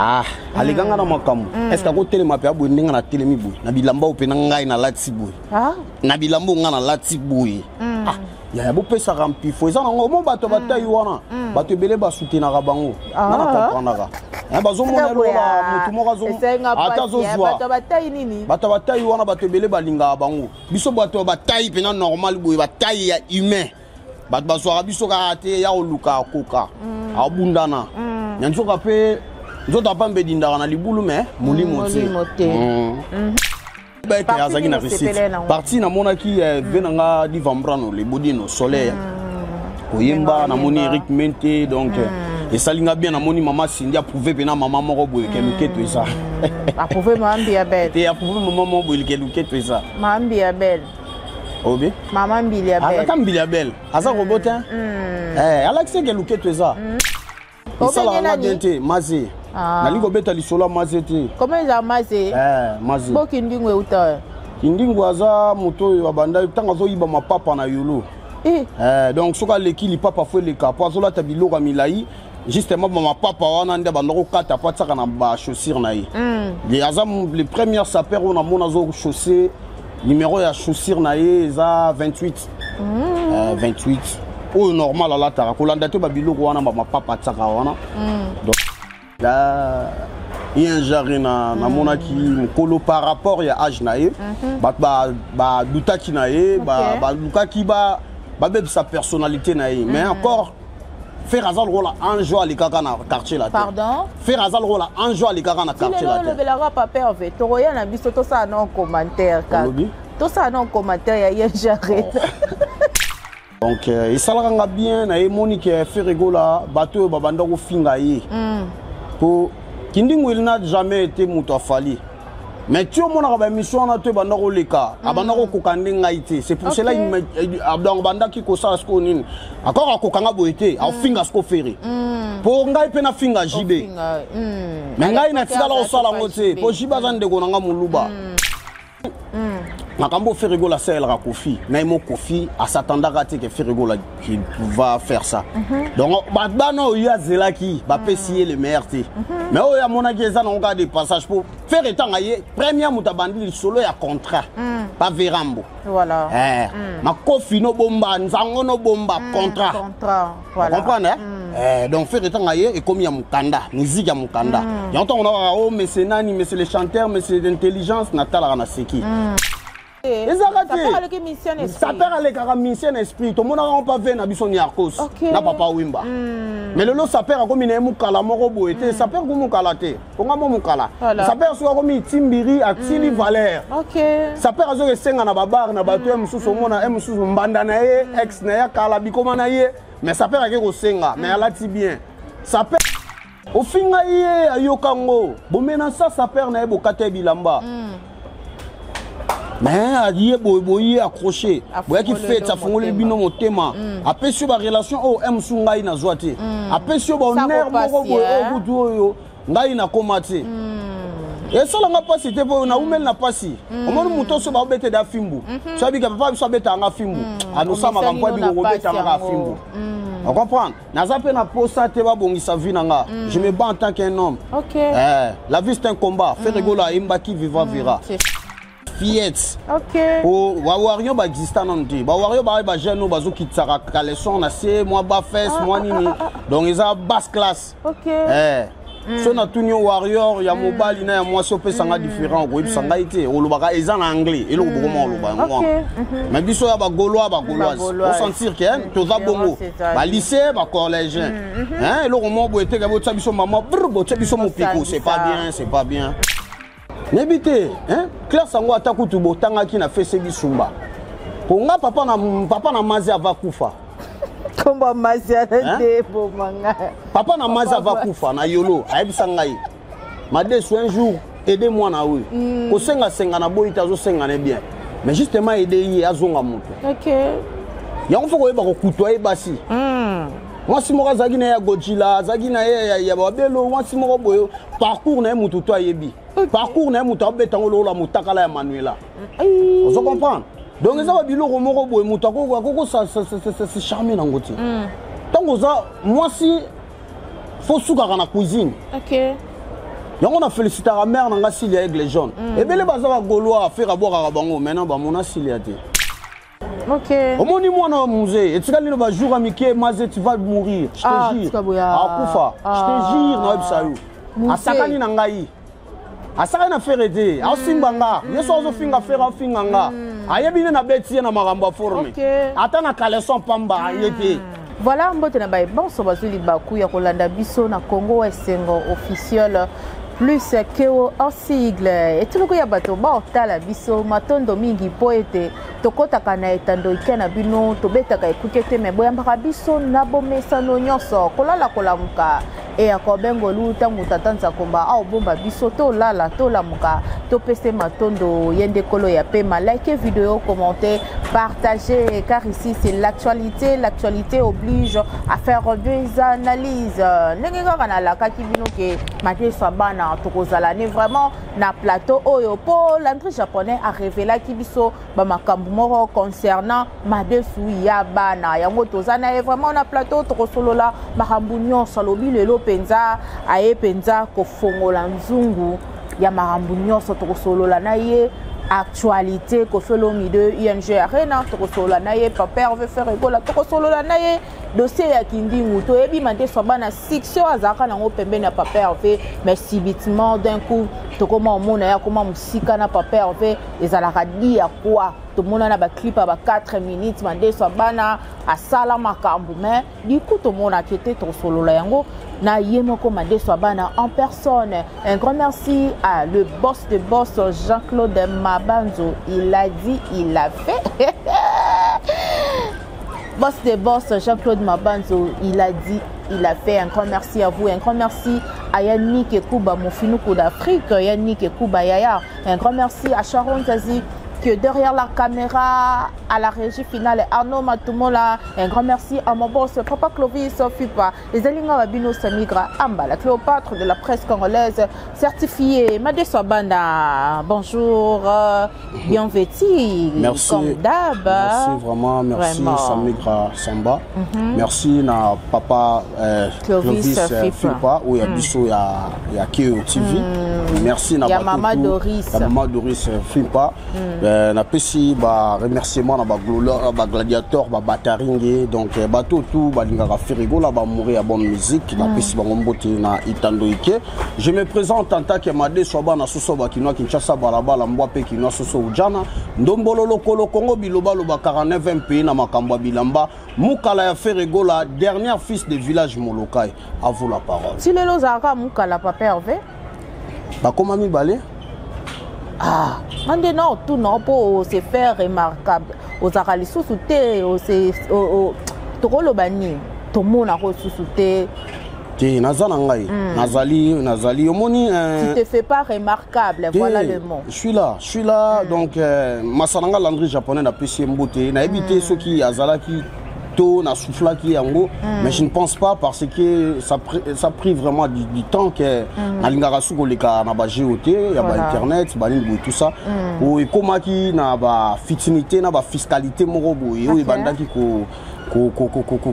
Ah, aleka nga na makambo. Est ce que akotelema mpe aboye ndenge natelemi boye na bilamba oyo mpe na ngai nalati boye? Ah. Na bilamba oyo ngai nalati boye. Ah, yaya, bopesaka mpifo, eza nango mo bato batai wana, bato ebele basoutenaka bango. Nga na comprendaka. Bazomona elola motu moko ata azozwa. Bato batai nini? Bato batai wana, bato ebele balingaka bango. Biso bato batai mpena normal boye, batai ya humain, bato bazwaka biso kaka te ya koluka akoka abundana na nzoka mpe nzoto apamba edindaka na libulu, me molimo te. Molimo te. Beke Parti azalaki na nini réussite. osepele nango? Parti namonaki ve na nga Divambrano Lebodino Soleil koyemba, namoni Eric Mente, donc esali nga bien. Namoni mama Cindy approuve mpena mama moko boye ke luketo eza. Approuve mama Mbiya Bel. Te, approuve mama moko boye ke luketo eza. Mama Mbiya Bel. Obi. Mama Mbilia Bel. Azaka Mbilia Bel, aza robot te. Alakisi ke luketo eza. Esalaka nga bien te, Maze. Ah. Nalingi kobeta lisolo ya Maze te. Comment eza Maze? Maze. Bo Kindingu euta? Kindingu aza moto oyo abanda ntango azoyiba mapapa na yolo. Donc soki aleki lipapa, fo eleka po azolata biloko ya milai. Justement, bamapapa wana nde abanda kokata po atiaka na bachaussure na ye. Aza le premier sapeur oyo namona azochausse, numéro ya chaussure na ye eza 28. 28 oyo normal alataka, kolanda te babiloko wana bamapapa atiaka wana. Donc un genre na namonaki mokolo par rapport ya age na ye, bato badutaki na ye, balukaki babebisa personnalité na ye, mais encore Ferre aza lokola ange oyo alekaka na Quartier Latin. Pardon? Ferre aza lokola ange oyo alekaka na Quartier Latin. Olobelaka Papa Herve, tokoya na biso, tosala na commentaire kaka. Olobi? Tosala na commentaire ya ye genre. Donc esalaka nga bien na ye moni ke Ferre Gola, bato oyo babanda kofinga ye po Kindingu, il n'a jamais été moto afali, mais ti omonaka baémission wana to ebanda koleka, abanda kokoka nde ngai te. C'est pour cela donc bandaki kosala sikoyo nini akor akokanga boye te, aofinga siko Ferre mpo ngai mpe nafinga JB. Mais ngai natikala kosala yango te, mpo JB aza ndeko na nga moluba. Makambo Ferre Gola asalelaka Kofi na ye mo, Kofi asatandaka te ke Ferre Gola qui va faire ça. Donc bato bana oyo azelaki, bapesi ye le meilleur te, mais oyo amonaki eza nango kaka de passage, po Ferre etanga ye première moto abandi lisolo ya contrat pa Verambo. Makofi nobomba nzango nobomba contrat. Contrat, voilà. Comprendre, hein? Donc Ferre etanga ye ekomi ya mokanda, musique ya mokanda yango. Ntango nakaka o monsieur nani, monsieur le chanteur, monsieur d'intelligence, natalaka na seki ezaka te. Sapeur alekaka musicien na esprit, tomonaka ngo mpa ve na biso Niarkos na Papa Wimba. Mais lelo sapeur akomi na ye mokala moko boye te. Sapeur ku mokala te, konga mo mokala. Sapeur soki akomi itimbiri, atili valeur. Sapeur azoki esenga na babar na bato ye mosusu, omona ye mosusu mbanda na ye, ex na ye akala bikoma na ye, mais sapeur ake kosenga, mais alati bien. Sapeur ofinga ye, ayoka ngo bomenasa sapeur na ye, bokata ye bilamba. Mais aye boye boye accroché, boyaki fete, afungoli bino motema, apesi yo barelation oyo mosu ngai nazwa te, apesi yo bahonneur moko boye oyo kutu oyo ngai nakoma te. Esalanga mpasi te, mpo naumeli na mpasi. Omoni moto oso baobete da fimbu, so abika papa biso abetanga fimbu, anosamaka mpo abika kobetanga kaka fimbu. Ocomprendre, naza mpe na posa te babongisa vie na nga. Je me bats en tant qu'un homme. La vie, c'est un combat. Ferre Gola ayembaki viva vira fiet. Po bawario baexista nano te, bawario baye bajeune oyo bazokitisaka caleçon na se, mwa bafes, mwa nini, donc eza basse classe. So natuni yo warrior ya mobali na ya mwasi, opesanga différent, okoyebisa ngai te. Olobaka eza na anglais, eloko bokoma oloba yango wana. Mais biso ya bagaulois, bagauloise, osentir ke toza bongo balycée, bacollégien, eloko moko boye teke botia biso mama brr, botia biso mopiku, c'est pas bien, c'est pas bien. Nayebi te classe yango ata kutu botangaki na fese bisumba, po nga papa na Mazi ava kufa. Komba Mazi ana te bomanga. Papa na Mazi ava kufa na yolo, ayebisa ngai: "Madesu, un jour aide mwana oyo kosengasenga na boyi te, azosenga ne bien, mais justement aide ye azonga moto." Yango fo koyeba kokutwa ye basi. Mwasi moko azalaki na ye ya Gojila, azalaki na ye ya babelo, mwasi moko boye, parcours na ye motu to ayebi parcours na ye, moto abeta yango lokola motakala ya Manuela. Ozo comprendre? Donc eza babiloko moko boye, moto akoko se charme nango te. Ntango oza mwasi, fo sukaka na cuisine. Yango na félicitaka mère na nga Silia Aigle Jaune. Ebele baza ba Gaulois, Ferre abwakaka bango, maintenant bamona Silia te. Omoni mwana wa musée etikali no bajour ya mike maze, tu vas mourir, je te jure. Akufa, je te jure, nayebisa yo. Asakani na ngai, asakani na Ferre te, aosimba nga. Ye so azofinga Ferre, aofinga nga. Ayebi nde nabeti ye na makambo ya forme, ata na caleçon pamba ye te. Voilà, mbote na baye bonso bazwi libaku ya kolanda biso na Congo Esengo Officiel plus keo en sigle. Etuluku ya bato baotala biso, matondo mingi mpo ete tokɔtaka na etando ike na bino, tobetaka ekuke te, me boyambaka biso na bomesano nyonso. Kolala kolamuka eyaka obengolu ntango tata Nzakomba aobomba biso, tolala tolamuka, topese matondo ye nde kolo ya pema. Like vidéo, commenter, partager, car ici c'est l'actualité. L'actualité oblige à faire des analyses. Ndenge kaka nalakaki bino ke madeso ya bana tokozala ne vraiment na plateau oyo, mpo Landry Japonais arevelaki biso bamakambo moko concernant madesu ya bana. Yango toza na ye vraiment na plateau, tokosolola makambo nyonso. Alobi lelo mpenza aye mpenza kofongola nzungu ya makambo nyonso. Tokosolola na ye actualité Koffi Olomide, ING Arena, tokosolola na ye Papa Hervé Ferre Gola, tokosolola na ye dossier ya Kindingu. Toyebi madeso bana succès oyo azalaka nango pembeni ya Papa Hervé, mais subitement, d'un coup, tokoma omona ye akoma mosika na Papa Hervé. Ezalaka di ya kwa tomona na baclip ya ba 4 minutes, madeso ya bana asala makambo, mais du coup tomonaki te. Tosolola yango na ye moko madeso ya bana en personne. Un grand merci à le boss de boss, Jean-Claude Mabanzo. Il a dit, il a fait. Boss de boss Jean-Claude Mabanzo, il a dit, il a fait. Un grand merci à vous, un grand merci à Yannick Ekuba, Mofinuku d'Afrique, Yannick Ekuba Yaya. Un grand merci à Sharon Zazi que derrière la caméra, à la régie finale, Arnaud Matumola. Un grand merci à mon boss, Papa Clovis Fipa, les Alinga Babino Samigra Amba, la Cléopâtre de la presse congolaise, certifiée. Madeso Banda, bonjour, bien vêtu, merci, comme d'hab. Merci vraiment, merci Vraiment. Samigra Samba. Merci na papa Clovis Clovis Fipa. Fipa oyo ya biso ya Keo TV. Merci na Ya bato Mama tout, Doris. ya Mama Doris Fipa. Napesi ba remerciement na ba ba gladiateur, ba bataringe, donc bato tout balingaka Ferre Gola, ba mourir ya bonne musique. Napesi bango mbote na itando ike. Je me présente en tant que Madeso Bana Soso Bakinoa Kinshasa balabala mbwa pe kinoa soso ujana ndombolo lokolo Congo biloba loba 49 pays na makambo ya bilamba mukala ya Ferre Gola, dernier fils de village Molokai. À vous la parole. Ti lelo ozalaka mukala, Papa Hervé? Bakoma mibale. Ah, nga nde na otuna mpo ose faire remarquable, ozalaka lisusu te, tokoloba nini, tomonaka lisusu te. Te, naza na ngai, nazali omoni. Tu te fais pas remarquable, Te, voilà le mot. Je suis là, je suis là. Donc masala nga Landry Japonais, napesi ye mbote. Nayebi te soki azalaki to nasoufflaki yango, mais je ne pense pas, parce que ça pris vraiment du temps que nalingaka su koleka na bageo te ya bainternet banini boye, tout ça oyo ekomaki na bafutilité na bafiscalité moko boye oyo ebandaki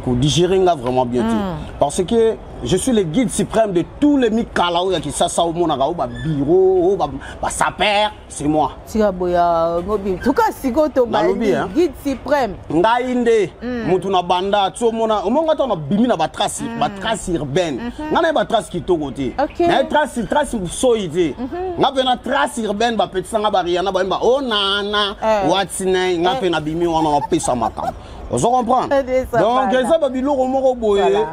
kodigérer nga vraiment bien te, parce que je suis le guide suprême de tous les mikala oyo ya Kisasa. Omonaka oyo babiro oyo basaper, c'est moi. Tika boya ngobi tuka sikoyo Nalobi, tobandi hein. guide suprême. Ngai nde mutu na banda ti omona omonga ntango nabimi na batrace, batrace urbaine. Ngai naye batrace kitoko te, naye trace soyi te. Nga mpe na trace urbaine, bapetisanga bariana, bayemba o nana watine. Nga mpe nabimi wana, napesa makambo, ozo comprendre? Eza Donc bana. eza babiloko moko boye.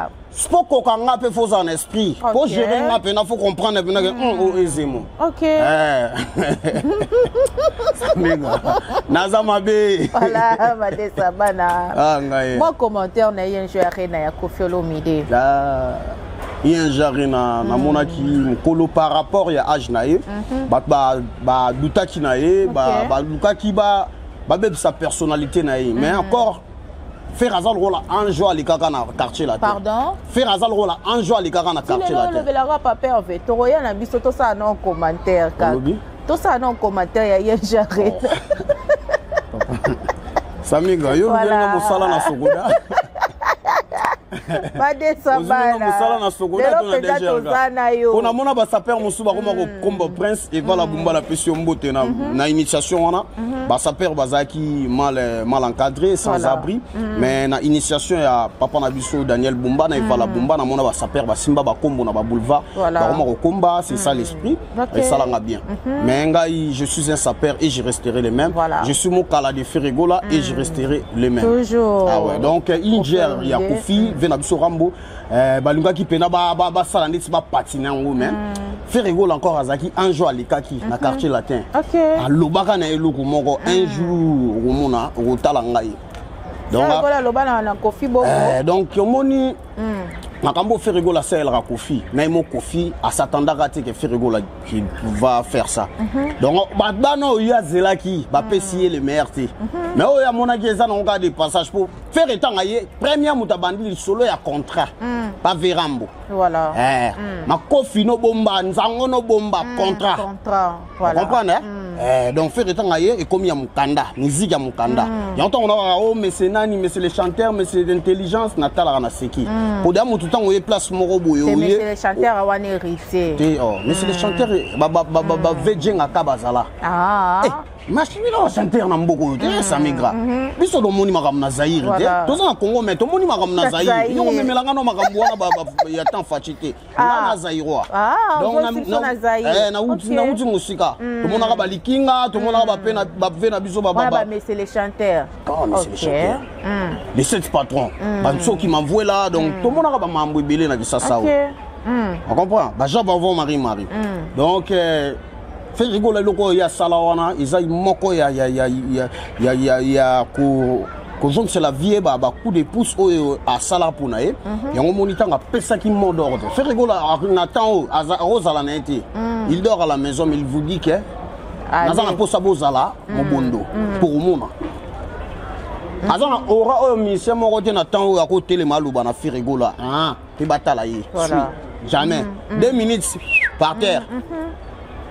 Po koka nga mpe, faut ozala na esprit po gérer nga mpena, faut comprendre mpena ke oyo ezemo. Samiga, naza mabe. Voilà, Madesa Bana. Ah, ngai. Moi, commentaire na ye njo Arena ya Koffi Olomide. Ah, ING Arena, namonaki mokolo par rapport ya age na ye, bato badutaki na ye, balukaki babebisa personnalité na ye, mais encore Ferre aza lokola ange oyo alekaka na quartier la te. Pardon? Ferre aza lokola ange oyo alekaka na quartier Lelo la te. olobelaka Papa Hervé, tokoya na biso tosala na commentaire kaka. Olobi? Tosala na commentaire ya ye njo Arena. Samiga, yo Voilà. lubenga mosala na sokoda. Badesa bana mosala na sokoda to na DGRK toza na yo pona mona ba sapeur mosusu bakoma kokomba Prince Evala Bumba la pesi yo mbote na na initiation wana. Ba sapeur bazalaki mal encadré, sans abri, mais na initiation ya papa na biso Daniel Bumba na Evala Bumba, namona ba sapeur basimba bakombo na ba boulevard, bakoma kokomba. C'est ça l'esprit. Esalanga bien. Mais ngai, je suis un sapeur et je resterai le même. Je suis mokala de Ferre Gola et je resterai le même. Toujours. Ah ouais, donc Inger ya Kofi ve na biso Rambo, balingaki mpena basala ndeti bapatine yango, mais Ferre Gola encore azalaki. Un jour alekaki na Quartier Latin, alobaka na eloko moko: un jour okomona, okotala ngai. Donc aloba na Kofi bongo. Donc omoni makambo Ferre Gola asalelaka Kofi na ye mo, Kofi asatandaka te ke Ferre Gola qui va faire ça. Donc bana oyo azelaki, bapesi ye le meilleur te, mais oyo amonaki eza nango kaka de passage, po Ferre etanga ye première moto abandi lisolo ya contrat pa Verambo. Makofi nobomba nzango nobomba contrat. Contrat, voilà. Comprendre, hein? Donc Ferre etanga ye ekomi ya mokanda, musique ya mokanda yango. Ntango nakaka o monsieur nani, monsieur le chanteur, monsieur d'intelligence, natalaka na seki po deya motu ntango oye place moko boye. Oye monsieur le chanteur wana, héritier. Te, oh monsieur le chanteur, bavejengaka bazala machine na chanteur na mboka oyo te. Samigra, biso tomoni makambo na Zaire te, toza na Congo, mais tomoni makambo na Zaire. Yo komemelanga no makambo wana ya temps faci te. Nga na Zairois, donc nauti mosika. Tomonaka balikinga, tomonaka bave na biso. Monsieur le chanteur. Monsieur le chanteur, les sept patrons, bansoki mamvuela. Donc tomonaka bamambo ebele na Kisasa oyo, on comprend bajean bavon Marie Marie. Donc Ferre Gola, eloko oyo asala wana eza moko ya kozongisela vie ba coup de pouce oyo asala mpona ye. Yango moni ntango apesaki mot d'ordre, Ferre Gola na temps oyo akozala na ye te, il dort à la maison, mais il vous dit que naza na mposa bozala mobondo pour omona aza na aura oyo musicien moko te na temps oyo akotelema aloba na Ferre Gola mpe batala ye. Jamais 2 minutes par terre.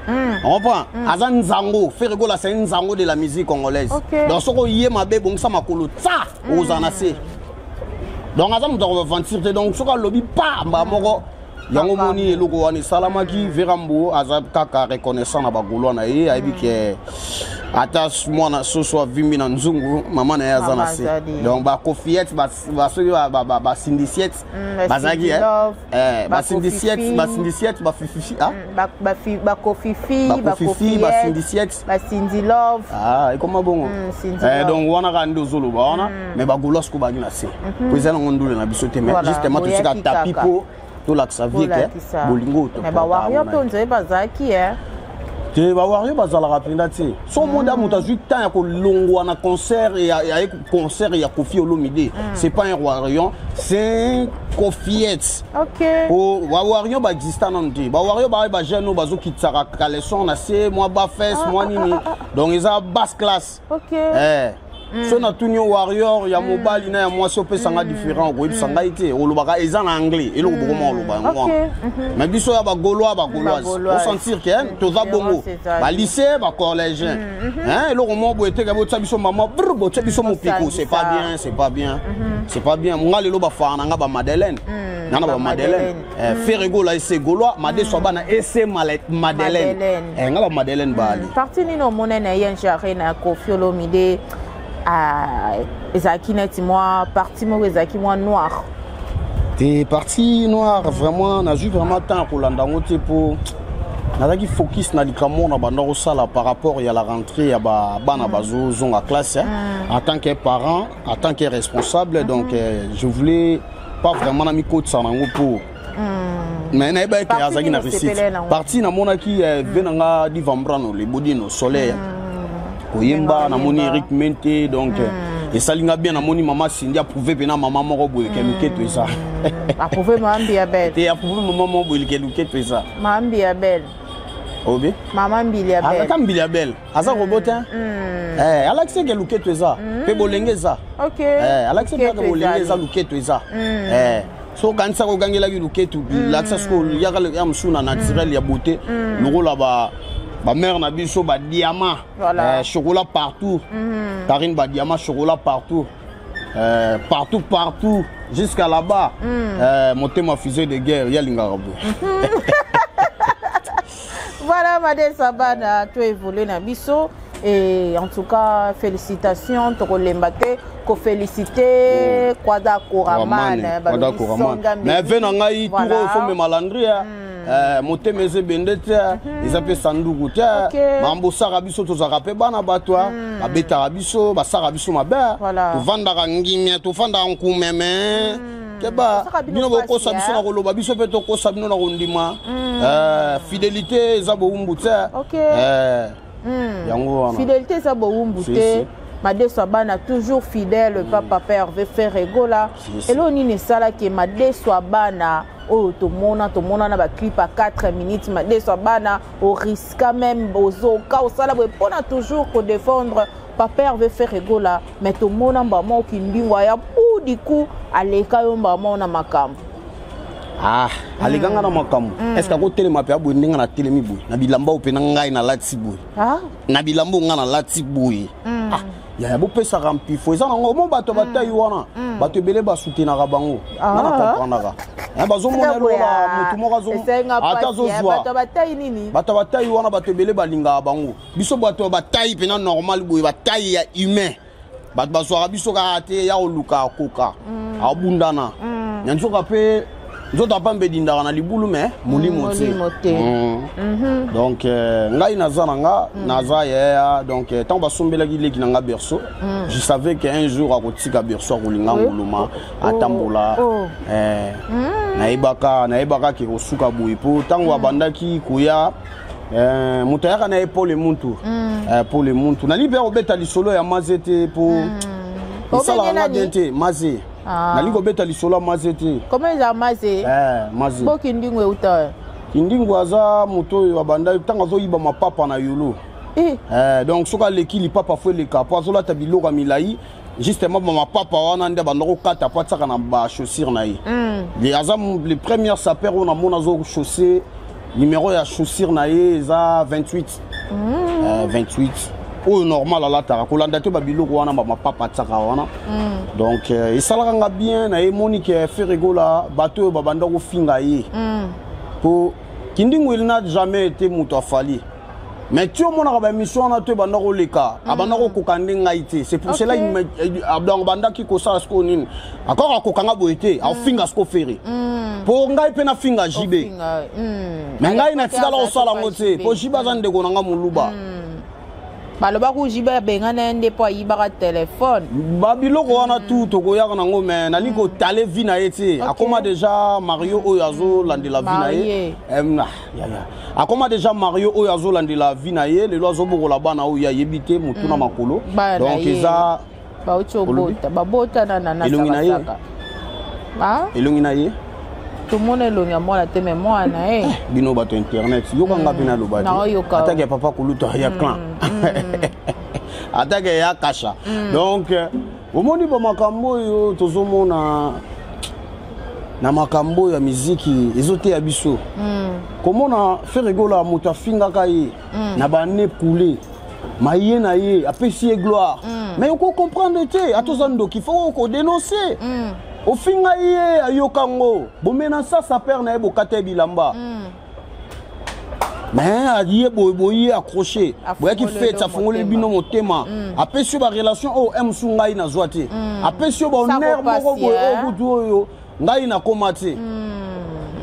On comprend? Aza nzango, Ferre Gola c'est nzango de la musique congolaise. Donc soko ye mabe, bongisa makolo tsa ozana na se. Donc aza moto akoaventure te. Donc soki alobi pa mbala moko, yango moni eloko wana esalamaki. Verambo aza kaka reconnaissant na bagaulois na ye, ayebi ke ata mwana soso avimbi na nzungu, mama na ye aza na se. Donc bakofiete, basoki basindisiete bazalaki basindisiete, basindisiete, bafififi. Bakofifi. Bakofifi, basindisiete. Basindi love. Ekoma bongo. Donc wana kaka nde ozoloba wana, mais bagaulois siko baki na se po eza nango ndule na biso te, mais justement tosika tapi mpo tolakisa vie ke bolingo. Bawario mpe onzoi bazalaki. Te, bawario bazalaka mpenza te. So omoni moto azwi temps ya kolongwa na concert ya concert ya Kofi Olomide, c'est pas un warrior, c'est un kofiette. Po bawario baexista nano te. Bawario baye bajeune oyo bazokitisaka caleçon na se, mwa bafes, mwa nini, donc eza basse classe. So natuni yo warrior ya mobali na ya mwasi, opesanga différent, okoyebisa ngai te. Olobaka eza na anglais, eloko bokoma oloba yango wana. Mais biso ya bagaulois, bagauloise, osentir ke toza bongo, balycée, bacollégien, eloko moko boye teke botia biso mama brr, botia biso mopiko, c'est pas bien, c'est pas bien, c'est pas bien. Nga lelo bafaka na nga bamadeleine, nga na bamadeleine. Ferre Gola ese gaulois, madeso bana ese madeleine, nga bamadeleine baali. Parti nini omona na ye njare na Kofi Olomide ezalaki neti mwa parti moko ezalaki mwa noir? Te, parti noir vraiment nazwi vraiment temps ya kolanda yango te, mpo nazalaki focus na likambo na banda kosala par rapport ya la rentrée ya bana bazozonga classe, en tant que parent, en tant que responsable. Donc je voulais pas vraiment na mikotisa nango mpo mais nayebaki ke azalaki na réussite. Parti namonaki ve na nga Divambrano Lebodino Soleil koyemba, namoni Eric Mente, donc esali nga bien. Namoni mama Cindy approuve mpena mama moko boye ke luketo eza. Approuve mama Mbiya Bel. Te, approuve mama moko boye ke luketo eza. Mama Mbiya Bel. Obi. Mama Mbilia Bel. Azaka Mbilia Bel, aza robot te. Alakisi ke luketo eza mpe bolenge eza. Alakisi mpaka bolenge eza, luketo eza. So okanisaka ogangelaki luketu, lakisa sikoyo yaka ya mosusu na naturel ya beauté lokola ba bamare na biso badiama, chocolat partout, Karine, badiama, chocolat partout. Partout partout jusqu'à là-bas. Motema fusée de guerre ye alingaka boye. Voilà, Madesu Abana, to évolue na biso et en tout cas félicitations, tokolemba te koféliciter Kwada Koraman. Kwada Koraman, mais ve na ngai tour oyo fo mema Landry. Motema eza ebende te, eza mpe sanduku te. Makambo osaka biso, tozalaka mpe bana bato, babetaka biso, basaka biso mabe, tovandaka ngimia, tovandaka nkumeme. Keba, bino bokosa biso na koloba, biso mpe tokosa bino na kondima. Fidélité eza bowumbu te. Yango wana. Fidélité eza bowumbu te. Madeso Abana toujours fidèle. Papa Hervé Ferre Gola, eloko nini esalaki Madeso Abana oyo tomona na baclip ya 4 minutes? Madeso Abana oriska même ozoka osala boye mpona toujours kodéfendre papa Hervé Ferre Gola, mais tomona mbama okindingwa ya pudiku aleka yo mbama na makambo. Ah, alekanga na makambo. Est ce que akotelema mpe aboye ndenge natelemi boye na bilamba oyo mpe na ngai nalati boye? Na bilamba oyo ngai nalati boye. Ah, yaya, bopesaka mpifo eza nango mo bato batai wana, bato ebele basutenaka bango nga na comprendaka. Bazomona elola motu moko ata azozwa. Bato batai wana, bato ebele balingaka bango. Biso bato batai mpena normal boye, batai ya humain, bato bazwaka biso kaka te ya koluka akoka abundana na nzoka mpe nzoto apamba edindaka na libulu, me molimo te. Donc ngai naza na nga, naza yaya. Donc ntango basombelaki leki na nga berceau, je savais que un jour akotika berceau, akolinga nguluma atambola. Nayebaka ke kosuka boye, mpo ntango abandaki koya, moto ayaka na ye Paul Muntu. Paul Muntu, nalingi mpe kobeta lisolo ya Maze te, mpo esalaka nga bien te. Maze, nalingi kobeta lisolo ya Maze te. Comment eza Maze? Maze. Bo Kindingu euta? Kindingu aza moto oyo abanda ntango azoyiba mapapa na yolo. Donc soki aleki lipapa, fo eleka, po azolata biloko ya milai. Justement, bamapapa wana nde abanda kokata po atiaka na bachaussure na ye. Aza le premier sapeur oyo namona azochausse, numéro ya chaussure na ye eza 28. 28 oyo normal alataka, kolanda te babiloko wana bamapapa atiaka wana. Donc esalaka nga bien. Nayemoni ke Ferre Gola, bato oyo babanda kofinga ye, po Kindingu, il n'a jamais été moto afali, mais ti omonaka baémission wana to ebanda koleka, abanda kokoka nde ngai te. C'est pour cela donc bandaki kosala sikoyo nini akoko akokanga boye te, aofinga siko Ferre mpo ngai mpe nafinga JB. Mais ngai natikala kosala yango te, mpo JB aza ndeko na nga moluba. Balobaki JB abengana ye nde mpo ayibaka telefone. Babiloko wana tu tokoyaka nango, mais nalingi kotale vie na ye te. Akoma déjà marié, oyo azolandela vie na ye, akoma déjà marié, oyo azolandela vie na ye. Lelo azobokola bana oyo ayebi te motu na makolo. Donc eza bauti obota, babotana na Elongi na ye, elongi na ye. Tomona elongi ya mwana te, me mwana ye. Bino bato internet, yokanga mpe naloba te. Atake ya papa kuluta ya clan, atake ya kasha. Donc omoni bamakambo oyo tozomona na makambo oyo ya miziki ezoteya biso. Komona Ferre Gola, moto afingaka ye na bane coule maye na ye, apesi ye gloire. Mais okocomprendre te, ata oza ndoki, fo okodénonce. Ofinga ye, ayoka ngo, bomenasa sapeur na ye, bokata ye bilamba. Mais ye boye boye accroché, boyaki fete, afungoli bino motema, apesi yo barelation oyo mosu ngai nazwa te, apesi yo bahonneur moko boye oyo kutu oyo ngai nakóma te.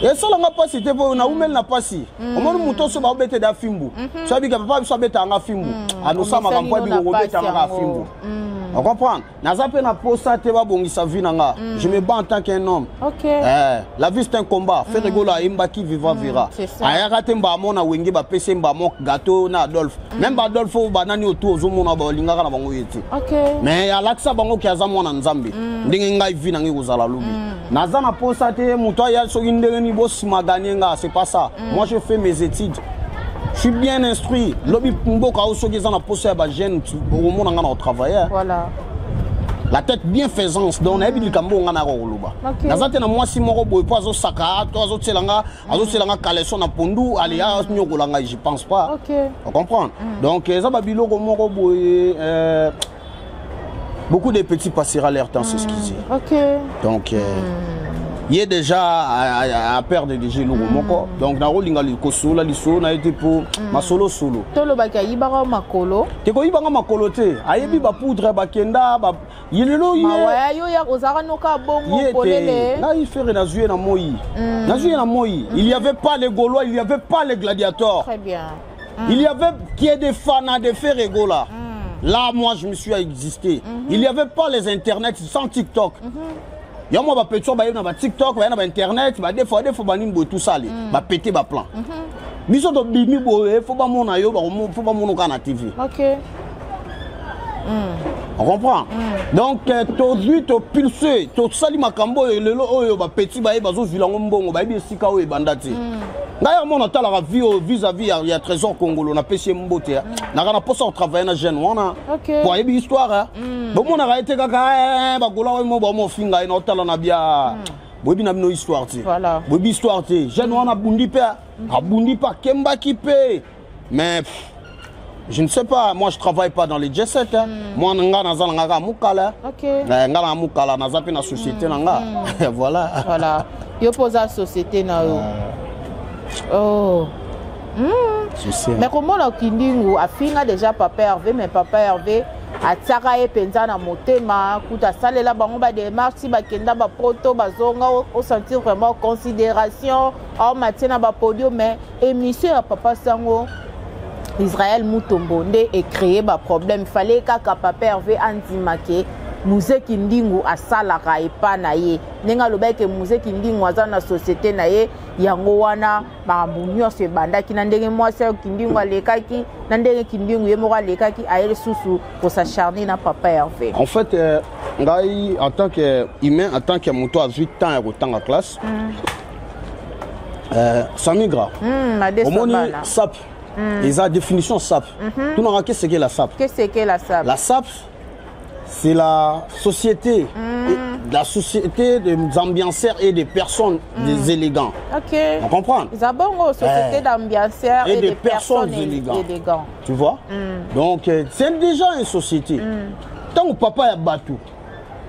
Esalanga mpasi te, mpo naumeli na mpasi. Omoni moto oso baobete da fimbu, so abika papa biso abetanga fimbu, anosala makambo abika kobetanga kaka fimbu. Ocomprendre? Naza mpe na posa te babongisa vie na nga. Je me bats en tant qu'un homme. La vie, c'est un combat. Ferre Gola ayembaki "Viva Vira". Ayaka te mbamo na Wenge, bapesi ye mbamo gâteau na Adolphe. Même baAdolphe oyo banani oyo tu ozomona, balingaka na bango ye te. Mais alakisa bango ke aza mwana Nzambe. Ndenge ngai vie na ngai kozala lobi, naza na posa te moto aya soki ndenge nini bosima ganye nga. C'est pas ça. Moi, je fais mes études, je suis bien instruit. Lobi mboka oyo soki eza na posa ya bajeune, okomona nga na kotravailler. La tête bien faisance. Donc nayebi likambo oyo nga nayaka koloba. Naza te na mwasi moko boye mpo azosaka to azotiela nga caleçon na pondu, ale anyokola ngai, je pense pas. Ocomprendre? Donc eza babiloko moko boye. Beaucoup de petits passera leur temps s'excuser. Ok. Donc ye déjà a perdre déjà eloko moko. Donc nakolinga kosolola lisolo na ye te mpo masolo solo. Tolobaki ayibaka makolo. Te, koyibanga makolo te, ayebi bapoudre bakenda ye lelo ye. Mawa yo ya ozalaka noka bongo. Ye te. Polele. Ngai Ferre nazwi ye na moi, nazwi ye na moi. Il y avait pas les Gaulois, il y avait pas les gladiateurs. Très bien. Il y avait qui est des fans de Ferre Gola. Là, moi, je me suis existé. Il n'y avait pas les internets sans TikTok. Ya moi bapeti oyo bayebi na baTikTok, baye na bainternet, badefo defo banini boye, tout ça le bapete baplan. Biso tobimi boye, fo bamona yo, fo bamona kaka na TV. On comprend. Donc tozwi, topulse, tosali makambo oyo lelo oyo bapeti baye bazozwila yango mbongo, bayebi esika oyo ebanda te. Ngai yango natalaka vie oyo vis-à-vis ya Trésor Congolo, napesi ye mbote ya naka na mposa kotravaille na jeune wana po ayebi histoire. Bomonaka ye te kaka bagola oyo mo bamofinga ye na otala na bia. Boyebi na bino histoire te. Boyebi histoire te. Jeune wana abundi mpe, abundi mpe, akembaki mpe, mais pff, je ne sais pas, moi je travaille pas dans les jet set, hein. Moi nga naza na nga kaka mokala. Nga na mokala, naza mpe na société na nga, voilà. Voilà, yo mpo oza société na yo. Oh. Social. Mais komona Kindingu afinga déjà papa Hervé, mais papa Hervé atiaka ye mpenza na motema, kuta asalela bango badémarche ti bakenda bapoto, bazonga, osentir vraiment considération aomatie na bapodium. Mais émission ya papa sango Israël Mutombo nde ecréé baproblème. Fallait kaka papa Hervé andima ke Muze Kindingu asalaka epa na ye, ndenge alobaki ke Muze Kindingu aza na société na ye. Yango wana makambo nyonso ebandaki na ndenge mwasi oyo Kindingu alekaki, na ndenge Kindingu ye moko alekaki, aye lisusu kosacharne na papa Hervé. En fait, ngai en tant que humain, en tant que moto azwi temps ya kotanga classe, Samigra, omoni SAP, eza définition SAP. Tunaka qu'est-ce que la SAP? Qu'est-ce que la SAP? La SAP, c'est la société, la société des ambianceurs et des personnes, des élégants. On comprend? Zabongo, société d'ambianceurs et des personnes élégantes. Élégants. Tu vois? Donc, c'est déjà une société. Tant que papa ya bato,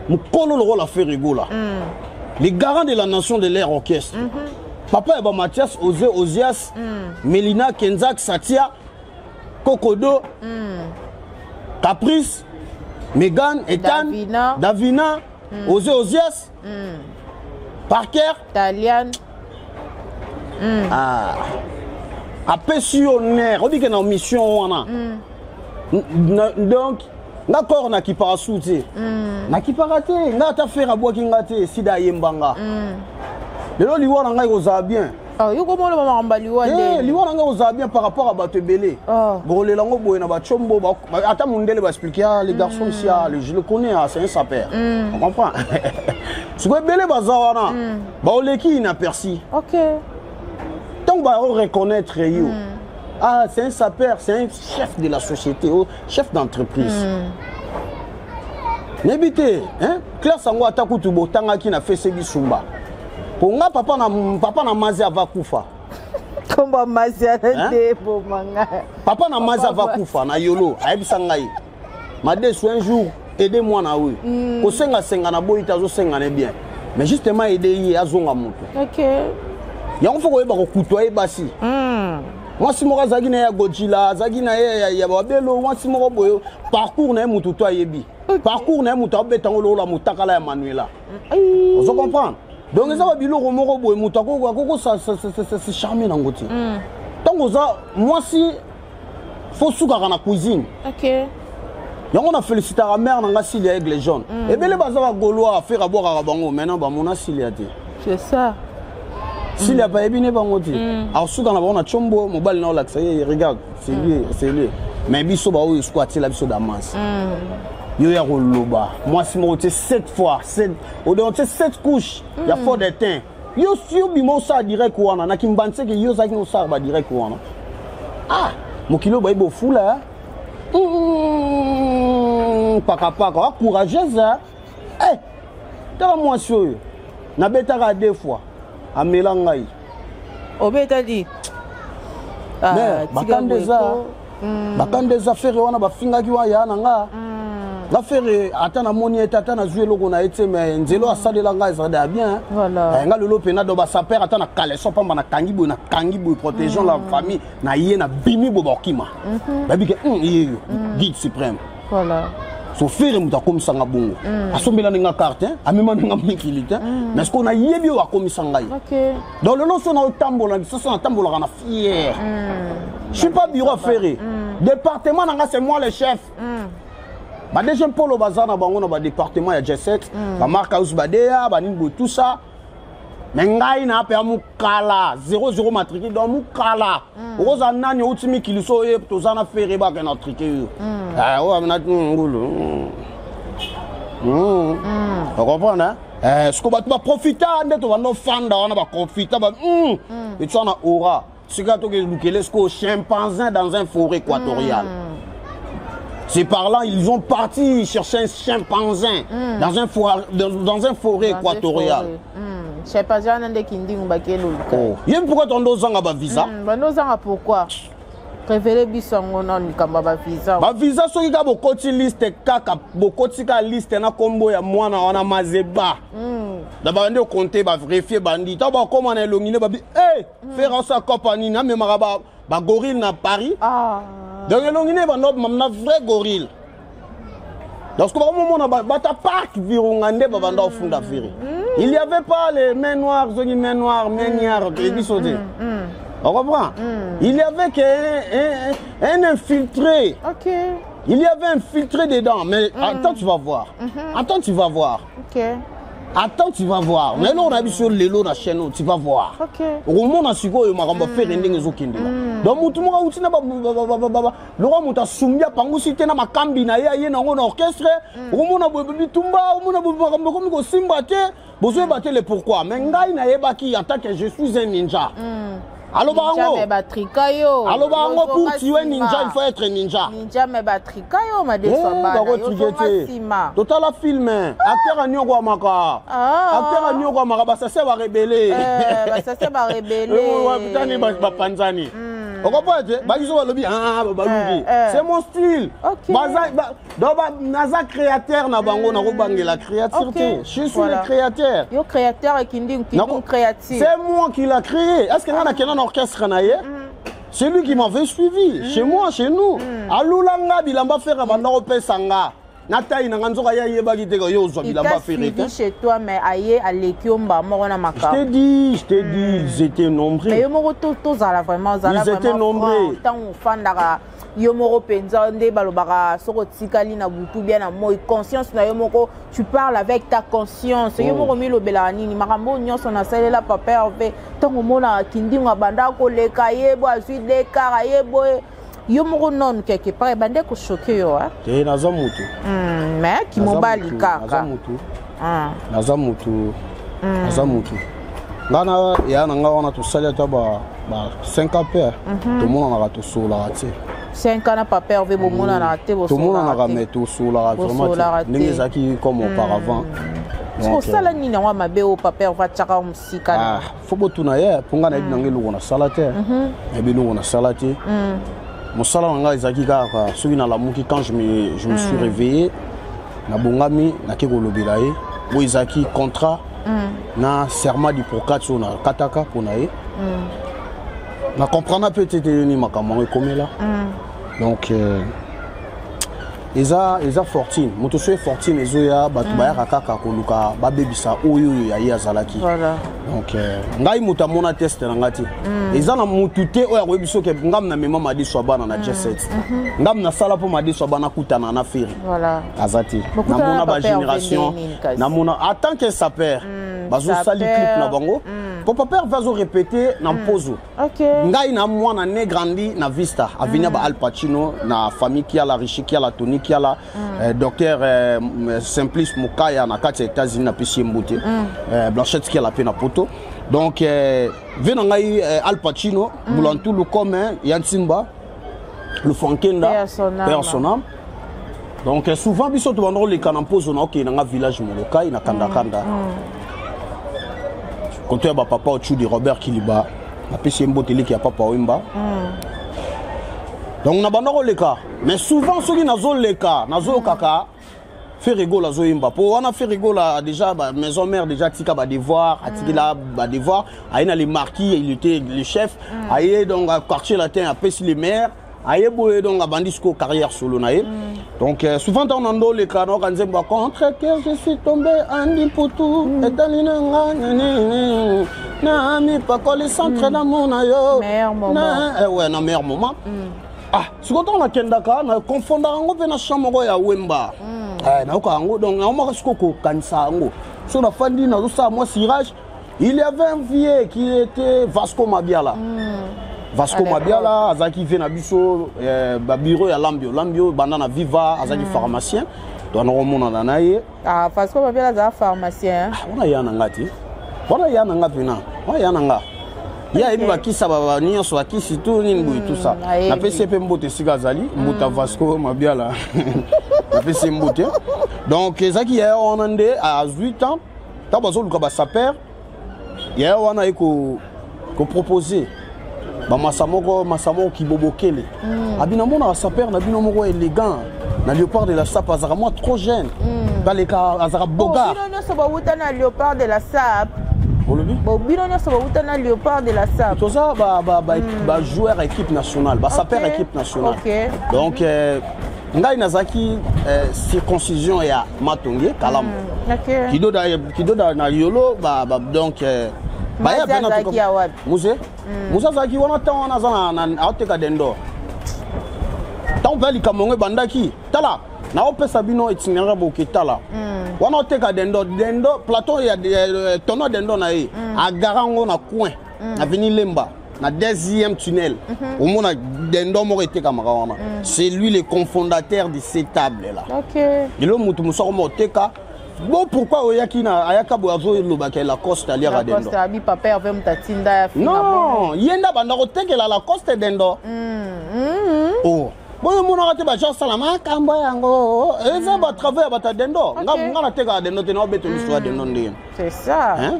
mokolo le rôle a fait rigola. Les garants de la nation de l'air orchestre. Papa ya ba Mathias, Osé, Ozias, Mélina, Kenzak, Satia, Kokodo, Caprice, Megan, Ethan, Davina. Davina, Osé Ozias, Parker, Talian. Ah. Apesi yo nerf, obike na mission wana. Donc nga corps nakipaka su te, nakipaka te. Nga ata Ferre abwaki nga te, sida ayembanga. Lelo liwa na ngai kozala bien. Oh, yo komona makambo ya liwa? Eh, liwa na ngai kozala bien par rapport à bato ebele. Bokolela yango boye na batiombo, ata mondele baexplike: ah, les garçons ici, ah, je le connais, ah, c'est un sapeur. On comprend. Sikoyo ebele baza wana baoleki inaperçu. Ntango baoreconnaître yo: ah, c'est un sapeur, c'est un chef de la société, oh, chef d'entreprise. Nayebi te, hein? Classe yango ata kutu botangaki na fese bisumba po nga papa na mazi ava kufa. Kombo mazi ana te bomanga. Papa na mazi ava kufa na yolo, ayebisa ngai: madesu, un jour aide mwana oyo. Kosengasenga na boyi te, azosenga ne bien, mais justement aide ye azonga moto. Yango fo koyeba kokutoye basi. Mwasi moko azalaki na ye ya Gojila, azalaki na ye ya babelo. Mwasi moko boye, parcours na ye motu to ayebi parcours na ye, moto abeta yango lokola motakala ya Manuela. Ozo comprendre? Donc eza babiloko moko boye, moto akoko se charme nango te. Ntango oza mwasi, fo sukaka na cuisine. Yango na félicitaka mare na nga Silia Aigle Jaune. Ebele baza bagaulois, affaire abwakaka bango, maintenant bamona Silia te. C'est ça. Silia bayebi ne bango te, asuka na bango na tiombo. Mobali na olakisa ye: regarde, c'est lui, c'est lui. Mais biso baoyo siko atiela biso Damas, yo ya koloba mwasi moko tie sept fois sept, odon tie sept couche ya fond de teint. Yo yo bima osala direct wana na kimbanseke, yo ozalaki osala badirect wana. Ah, mokili oyo bayebi ofula pakapaka wa courageuse. Eh, tala mwasi oyo nabetaka deux fois, amela ngai. Obetaki? Mais bakanda eza, bakanda eza. Ferre wana bafingaki wa ya na nga. Nga Ferre ata namoni ye te, ata nazwi eloko na ye te, mais nzela oyo asalela ngai ezalaka ya bien. Voilà. Eh, nga lelo mpena do basaper ata na caleçon pamba nakangi boye, nakangi boye, protégeant la famille na ye, nabimi boye, bakokima, bayebi ke ye yo guide suprême. Voilà. So Ferre moto akomisanga bongo, asombela ndenge carte, amema ndenge mikili te, mais ce nayebi oyo akomisa ngai. Donc lelo so naotambola, biso natambolaka na fier. Je suis pas bureau Ferre, département na nga, c'est moi le chef. Ba DG Mpolo baza na bango na badépartement ya J7, bamark house, badeya banini boye, tout ça, mais ngai na ape ya mokala 00 matricule. Donc mokala okozala nani, outi mikili, so oye toza na Ferre, bake na trike yo. Eh, oyo amina ngulu, ocomprendre? Siko bato baprofita nde tobanda ofanda wana, baprofita ba etya na aura. Sika tokelukele siko chimpanzé dans un forêt équatoriale. C'est par là, ils ont parti chercher un chimpanzé dans un forêt équatoriale. Chimpanzé wana nde Kindingu bakeloluka. Oh. Ye pourquoi tondo ozanga bavisa? Bando ozanga pourquoi? Révélé biso yango na likambo ya bavisa. Bavisa, soki kaka bokoti liste, kaka bokoti kaka liste na nkombo ya mwana wana Mazeba, na babandi okonte, baverifie, bandi ntango bakóma na elongi nde babi e Ferre osa kopa nini amemaka bagorille na Paris. Donc elongi nde bando na vrai gorille. Donc bakomomona bata parc Virunga nde babanda ofunda Ferre. Il y avait pas les mains noires, soki main noire, main noire biso te. On comprend. Il y avait qu'un un infiltré. Il y avait un infiltré dedans. Mais attends, tu vas voir. Attends, tu vas voir. Attends, tu vas voir. Mais là, on a vu sur lelo na chaîne, tu vas voir. Okomona sikoyo makambo Ferre ndenge ezokendela. Donc mutu moko auti na lokwa, moto asumbi, apangusi te na makambi na ye, aye nango na orchestre. Okomona boye bitumba, omona boye makambo ekomi kosimba te, bozoyeba te le pourquoi. Mais ngai nayebaki en tant que je suis un ninja. Aloba yango. Batrika yo. Aloba yango: pour tuer ninja, il faut être ninja. Ninja, mais batrika yo, madeso bana. Bakotrike te. Totala film, acteur aniokwamaka, acteur aniokwamaka, basase barebele. Basase barebele. Tani bapanzani, okomprendre te? Bakiso balobi baluki, c'est mon style. Donc naza créateur na bango, nakobangela créature te. Je suis le créateur. Yo créateur, ekindi kindu créature. C'est moi qui l'a créé. Est ce que nga nakenda na orchestre na ye? C'est lui qui m'avait suivi chez moi, chez nous. Alulanga bilamba Ferre, banda kopesa nga na taille na nga, nzoka ye ayebaki te yo ozwa bilamba Ferre te. Chez toi, mais aye aleki yo mba moko na makambo. Je t'ai dit, je t'ai dit, ils étaient nombreux. Mais yo moko tozala vraiment, ozala Ils étaient nombreux. Ntango ofandaka yo moko mpenza, nde balobaka soki otikali na butu bien na moi, conscience na yo moko, tu parles avec ta conscience, yo moko milobelaka nini? Makambo oyo nyonso nasalela papa Herve, ntango omonaka Kindingo abanda koleka ye bo azwi dekar aye boye, yo moko nonu quelque part ebande kochoquer yo? Te, naza motu. Mais kimobali kaka. Naza motu, naza motu. Ngai na ya na ngai wana tosali ata ba 5 ans mpe tomonanaka, tosololaka te. 5 ans na papa Herve bomonanaka te? Tomonanaka, mais tosololaka vraiment te ndenge ezalaki comme auparavant. Osala nini yango ya mabe oyo papa Herve atiaka mosika? Faut botuna ye, mpo ngai nayebi nanga eloko nasala te, nayebi eloko nasala te. Mosala na ngai ezalaki kaka soki nalamuki, quand je me suis réveillé, nabongami, nake kolobela ye oyo ezalaki contrat na serment d'Hippocrate oyo nakataka mpo na ye. Na comprendre mpe te te nini makambo yango ekomela. Donc eza fortune, moto so ye fortune ezoya, bato bayaka kaka koluka babebisa oyo oyo ya ye azalaki. Donc ngai moto amona teste na ngai te, eza na motu te oyo akoyebi soki ngam na mema madeso ya bana na J7, ngam nasala mpo madeso ya bana akutana na Ferre. Aza te. Namona bagénération, namona en tant que sapeur bazosali clip na bango, po papa Herve azorépété na mpozo. Ngai na mwana ne grandi na Vista avenue ba Al Pacino, na famille Kiala, Richi Kiala, Tony Kiala, docteur Simplice Mokaya na kati ya États-Unis, napesi ye mbote, Blanchette Kiala mpe na poto. Donc ve na ngai Al Pacino, Bulantulu comme ya Ntimba Lufankenda, père son âme. Donc souvent biso tobanda koleka na mpozo na okende nanga village Molokai na Kandakanda, koto ya bapapa Ochudi Robert Kiliba, napesi ye mbote, eleki ya papa Wemba. Donc na banda koleka, mais souvent soki nazoleka, nazoyokaka. Ferre Gola azoyemba mpo wana Ferre Gola déjà ba maison mère déjà atika badevoir, atikila badevoir, aye na les marquis, il était le chef, aye donc Quartier Latin, apesi le maire, aye boye, donc abandi sikoyo carrière solo na ye. Donc souvent ntango na ndoleka, naoka nzembo ya "Contre cœur je suis tombé", Andi Mputu, etali na nga nini, na mipakoli centre d'amour na yo. Meilleur moment. Na, ouais, na meilleur moment. Ah, sikoyo ntango nakendaka, nakonfondaka yango mpe na champ moko ya Wemba. Nayoka yango, donc naomaka sikoyo kokanisa yango. So nafandi, nazosala mwa cirage, il y avait un vieux qui était Vasco Mabiala. Vasco À Mabiala azalaki vieux na biso, babureau ya Lambio. Lambio banda na Viva, azalaki pharmacien, donc nakomonana na ye. Ah, Vasco Mabiala azala pharmacien? Ah, wana ya na nga te, wana ya na nga mpena, wana ya na nga, ye ayebi bakisa nyonso, bakisi tu nini boye, tout ça. Ayebi. Napesi ye mpe mbote esika azali, mbuta Vasco Mabiala, napesi ye mbote. Donc ezalaki yaya wana nde azwi temps, ntango bazoluka basapeurs, yaya wana aye kopropose bamasa moko, masa moko kibobokele. Abi namonaka sapeur na bino moko élégant na Léopard de la Sape, azalaka mwa trop jeune, baleka azalaka bogar. Bino nyonso bawuta na Léopard de la Sape? Olobi? Bo bino nyonso bawuta na Léopard de la Sape? Toza bajoueur équipe nationale, basapeurs équipe nationale. Donc ngai nazalaki circoncision ya Matonge Kalamu. Kidoda na Yolo donc baya. Mazi azalaki ya wapi? Muse, Muse azalaki wana ntango wana aza aoteka dendo. Ntango mpe likambo yango ebandaki, tala, naopesa bino itinéraire, boke tala wana oteka dendo, dendo plateau ya tono dendo na ye, agara yango na coin na avenue Lemba, na deuxième tunnel, omona dendo moko etekamaka wana. C'est lui le cofondateur de ces tables là. Lelo motu mosu akoma oteka bo. Pourquoi oyaki na ayaka boye, azolobaka Lacoste aliaka dendo? Lacoste abi papa Herve moto atinda ya finga. Non, ye nde abanda kotekela Lacoste dendo. Oh, boyo omonaka te, baja osala makambo yango, eza batravaux ya bato ya dendo. Nga nga natekaka dendo te, naobeta miso ya dendo ndenge. C'est ça. Hein?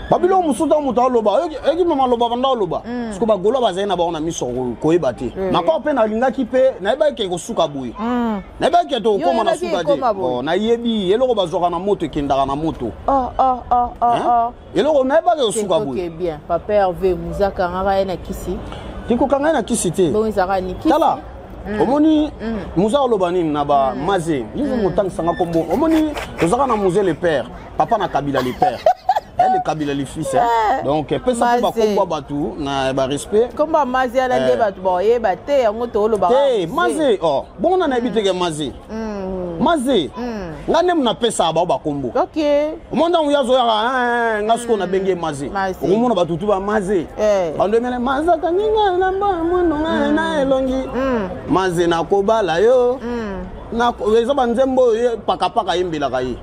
Babiloko mosusu, ntango moto aloba, oyoki mama aloba, banda oloba siko bagolo bazali na bango na miso koyeba te. Makor mpe nalingaki mpe nayebaki ke kosuka boye, nayebaki ke tokokóma na Yo oyebaki suka te. ekóma boye? Bon, nayebi eloko bazwaka na moto ekendaka na moto. Oh. Hein? Oh. Eloko nayebaki kosuka Ok, boye. bien. Papa Herve, muzaka ngaka ye na kisi? Tikokanga ye na kisi te. Bongo ezalaka ni kisi? Tala, omoni muza oloba nini na bamaze yizo motangisanga kombo. Omoni, tozalaka na Musée le père, papa na Kabila le père, le Kabila le fils, hein. Donc pesa mpe Maze. bakombo ya bato na barespect. Kombo mazi ala nde bato baoyeba te, yango toolobaka. Te, maze, oh, bongo na nayebi teke maze, maze nga nde napesaka bao bakombo. Omoni, ntango ye azoyaka, nga sikoyo nabengi ye maze. Maze. Okomona bato tu bamaze, bando emele maze akangi nga na mwa mwendo nga na elongi, maze nakobala yo. Eza banzembo oyo ye pakapaka ayembelaka ye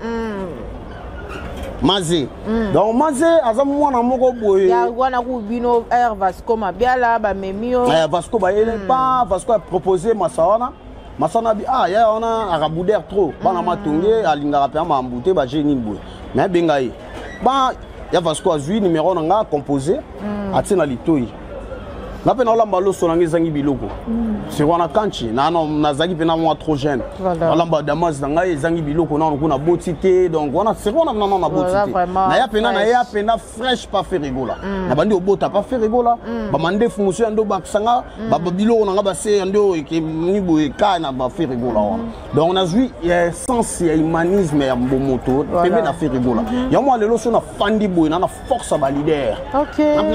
maze. Donc maze aza mwana moko boye. Ya wana ku bino air Vasco Mabiala bamemi yo? Vasco bayele pa, Vasco apropose masa wana, masa wana abi ah, ya wana akabuder trop bana Matonge, alingaka mpe amambu te, baje nini boye, mais abenga ye ba ya Vasco, azwi numéro na nga, composé, atie na litoi nga mpe naolamba loso na nga ezangi biloko siko wana kanchi nazalaki mpe na mwa trop jeune. Naolamba damas na ngai ezangi biloko nano kuna boti te, donc wana siko wana nano naboti Voilà, te. vraiment Naya mpena, fresh. naya mpena fresh pa Ferre Gola, nabandi obota pa Ferre Gola, bamandefu mosusu ya nde obakisanga biloko na nga base ya nde oyo ekeni boye ka na baFerre Gola wana. Donc nazwi sens ya humanisme ya bomoto pembe na Ferre Gola. Yango mwa lelo so nafandi boye na force ya baleader,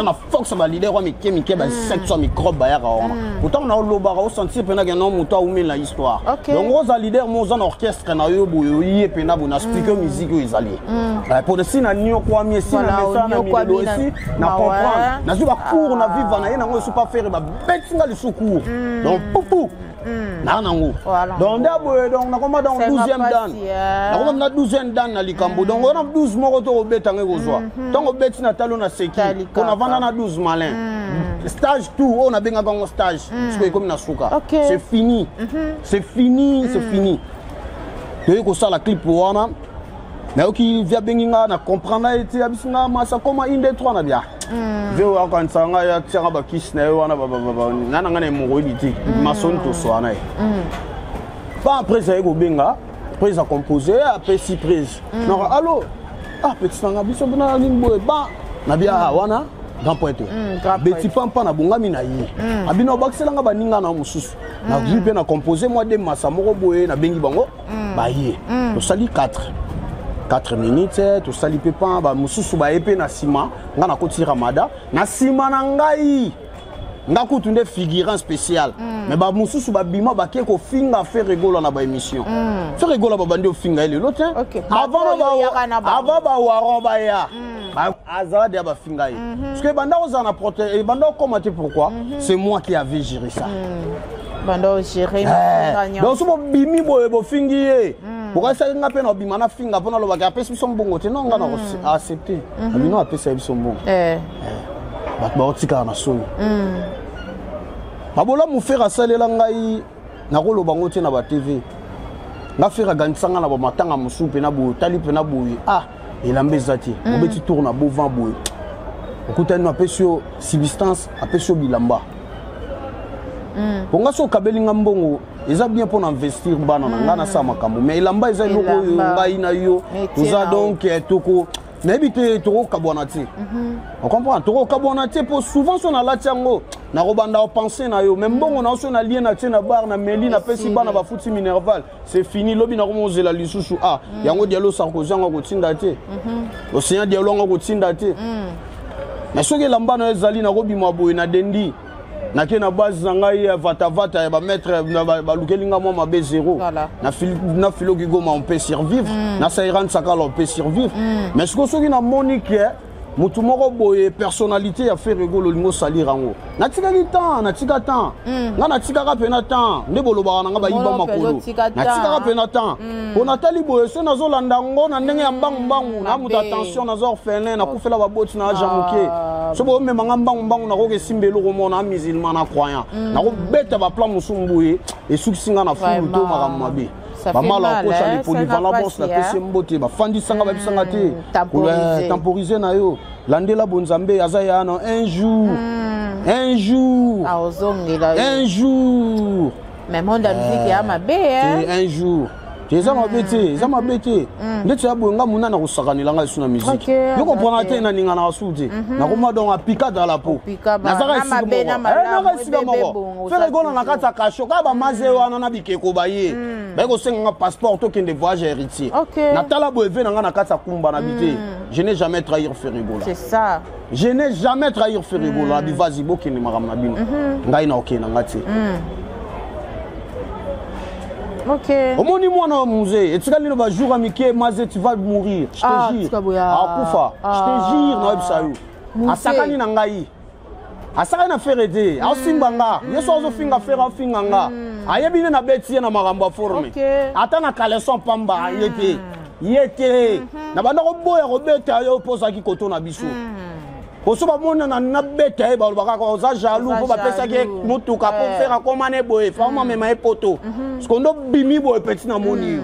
na force ya baleader wa mike mike, ba 700 microbe bayaka wana. Pourtant na olobaka, osentir mpena ke no moto aumeli na histoire. Donc oza leader mo, oza na orchestre na yo boye, oye mpena boye na explique musique oyo ezali po esi na niokwami, esi na mesana na Oniokwami milelo, esi na comprendre, nazwi bacours na viva na ye nango esu pa Ferre, babetinga lisu cours, donc pupu naa nango. Donc nde boye, donc nakoma donc 12e dan, nakoma na 12e dan na likambo. Donc wana 12 moko to kobetanga ekozwa ntango obeti na talo na seki mpo navanda na 12 malin stage tout oyo nabengaka yango stage. Sikoyo ekomi na suka, c'est fini, c'est fini, c'est fini. Toyei kosala clip wana, nayoki vi abengi nga, na comprendre ye te, abisi nga masa koma 1 2 3 na bia ve oyo akanisa ngai, atianga bakisi na ye wana nga na ngai na hémorroïde te, masoni toswana ye pa. Après aye kobenga Prise acomposé, apesi prise. Nako allo, ah petit nanga biso mpena nini boye ba na bia mm. wana grand prêtre. Beti pampa na bongami na ye. Abino abakiselanga baninga na mosusu. Nazwi mpe na compose mwa de masa moko boye, nabengi bango baye. Tosali 4 minutes, tosali mpe pan bamosusu baye mpe na nsima. Nga nakoti ramada na nsima na ngai, nga kutu nde figurant spécial. Mais bamosusu babima, bake kofinga Ferre Gola na baémission. Ferre Gola babandi ofinga ye lelo te. Avant bawaron baya, azala deya bafinga ye. Parce que banda ozala na prote, banda okoma te. Pourquoi? C'est moi qui avait géré ça. Banda ogéré. Donc so bobimi boye, bofingi ye, bokasaki nga mpe na obima nafinga mpo nalobaki apesi biso mbongo te. Non, nga na accepte abino apesa ye biso mbongo. Bato baotikala na soni. Babolamu Ferre asalela ngai, nakoloba ngo te na batv. Nga Ferre aganisanga na bamatanga mosusu mpena boye, otali mpena boye, ah, elamba eza te. Obeti tour na bovan boye, okutani no, apesi yo substance, apesi yo bilamba. Mpo nga so okabeli nga mbongo, eza bien mpo na investir bana na ngai, nasala makambo, mais elamba eza eloko oyo ngai na yo toza. Donc toko nayebi te, tokokabwana te, ocomprendre? Tokokabwana te, mpo souvent so nalati yango, nakobanda opense na yo. Mais mbongo na yo, so nalie, na tie na bar, na meli, napesi bana, bafuti minerval, c'est fini. Lobi nakomozela lisusu. Ah, yango Dialo Sarkozy yango akotinda te, Océan Dialo yango akotinda te. Mais soki elamba na yo ezali, nakobima boye na dendi, nake na base na ngai ya vatavata ya bamaître, balukeli nga mwa mabe zéro. Na filoki Goma, on peut survivre. Na Sairan Sakala, on peut survivre. Mais sikoyo soki namoni ke motu moko boye, personnalité ya Ferre Gola, olingi osalire yango, natikaki temps, natika temps. Nga natikaka mpena temps nde bolobaka na nga bayiba makolo. Natikaka mpena temps mpo natali boye, so nazolanda yango na ndenge ya mbangu-mbangu, na moto attention, naza orphelin, nakufela baboti na age moke. So bomemanga mbangu-mbangu, nakoki esimba eloko moko na musulman na croyant, nakobeta baplan mosusu boye, esukisi nga na fulu to makambo mabe. Bamala okosha le polyvalent bos, napesi mbote, bafandisanga, babisanga te, temporiser na yo, landela bonzambe aza ya na un jour, un jour, un jour. Mais monde ya musique ya mabe. Un jour te, eza mabe te, eza mabe te. Ndeti ya boye, nga muna na kosakanela ngai esu na musique, yo comprendre te, naninganaka su te, nakoma donc apika dans la peau. Nazaka esika moko, Ferre Gola na kati ya kasho kaka bamaze wana na bikeko, baye baye kosenganga passeport, tokende voyage ya héritier. Natala boye ve na ngai na kati ya kumba na bi te. Je n'ai jamais trahir Ferre Gola. C'est ça. Je n'ai jamais trahir Ferre Gola. Abi vazi, bokende makambo na bino, ngai na okende na nga te. Omoni mwana wa musée etikali no bajour ya mike maze, tu vas mourir, je te jure, akufa, je te jure. Nayebisa yo, asakani na ngai, asakani na Ferre te, aosimba nga. Ye so azofinga Ferre, aofinga nga. Ayebi nde nabeti ye na makambo ya forme, ata na caleçon pamba ye te, ye te. Na banda koboya kobeta yo mpo ozalaki koto na biso. Poso bamona nabeta ye, baloba kaka oza jaloux mpo bapesaki motuka mpo Ferre akoma ne boye, fama amema ye poto. Siko ndo bimi boye, petit, namoni yo,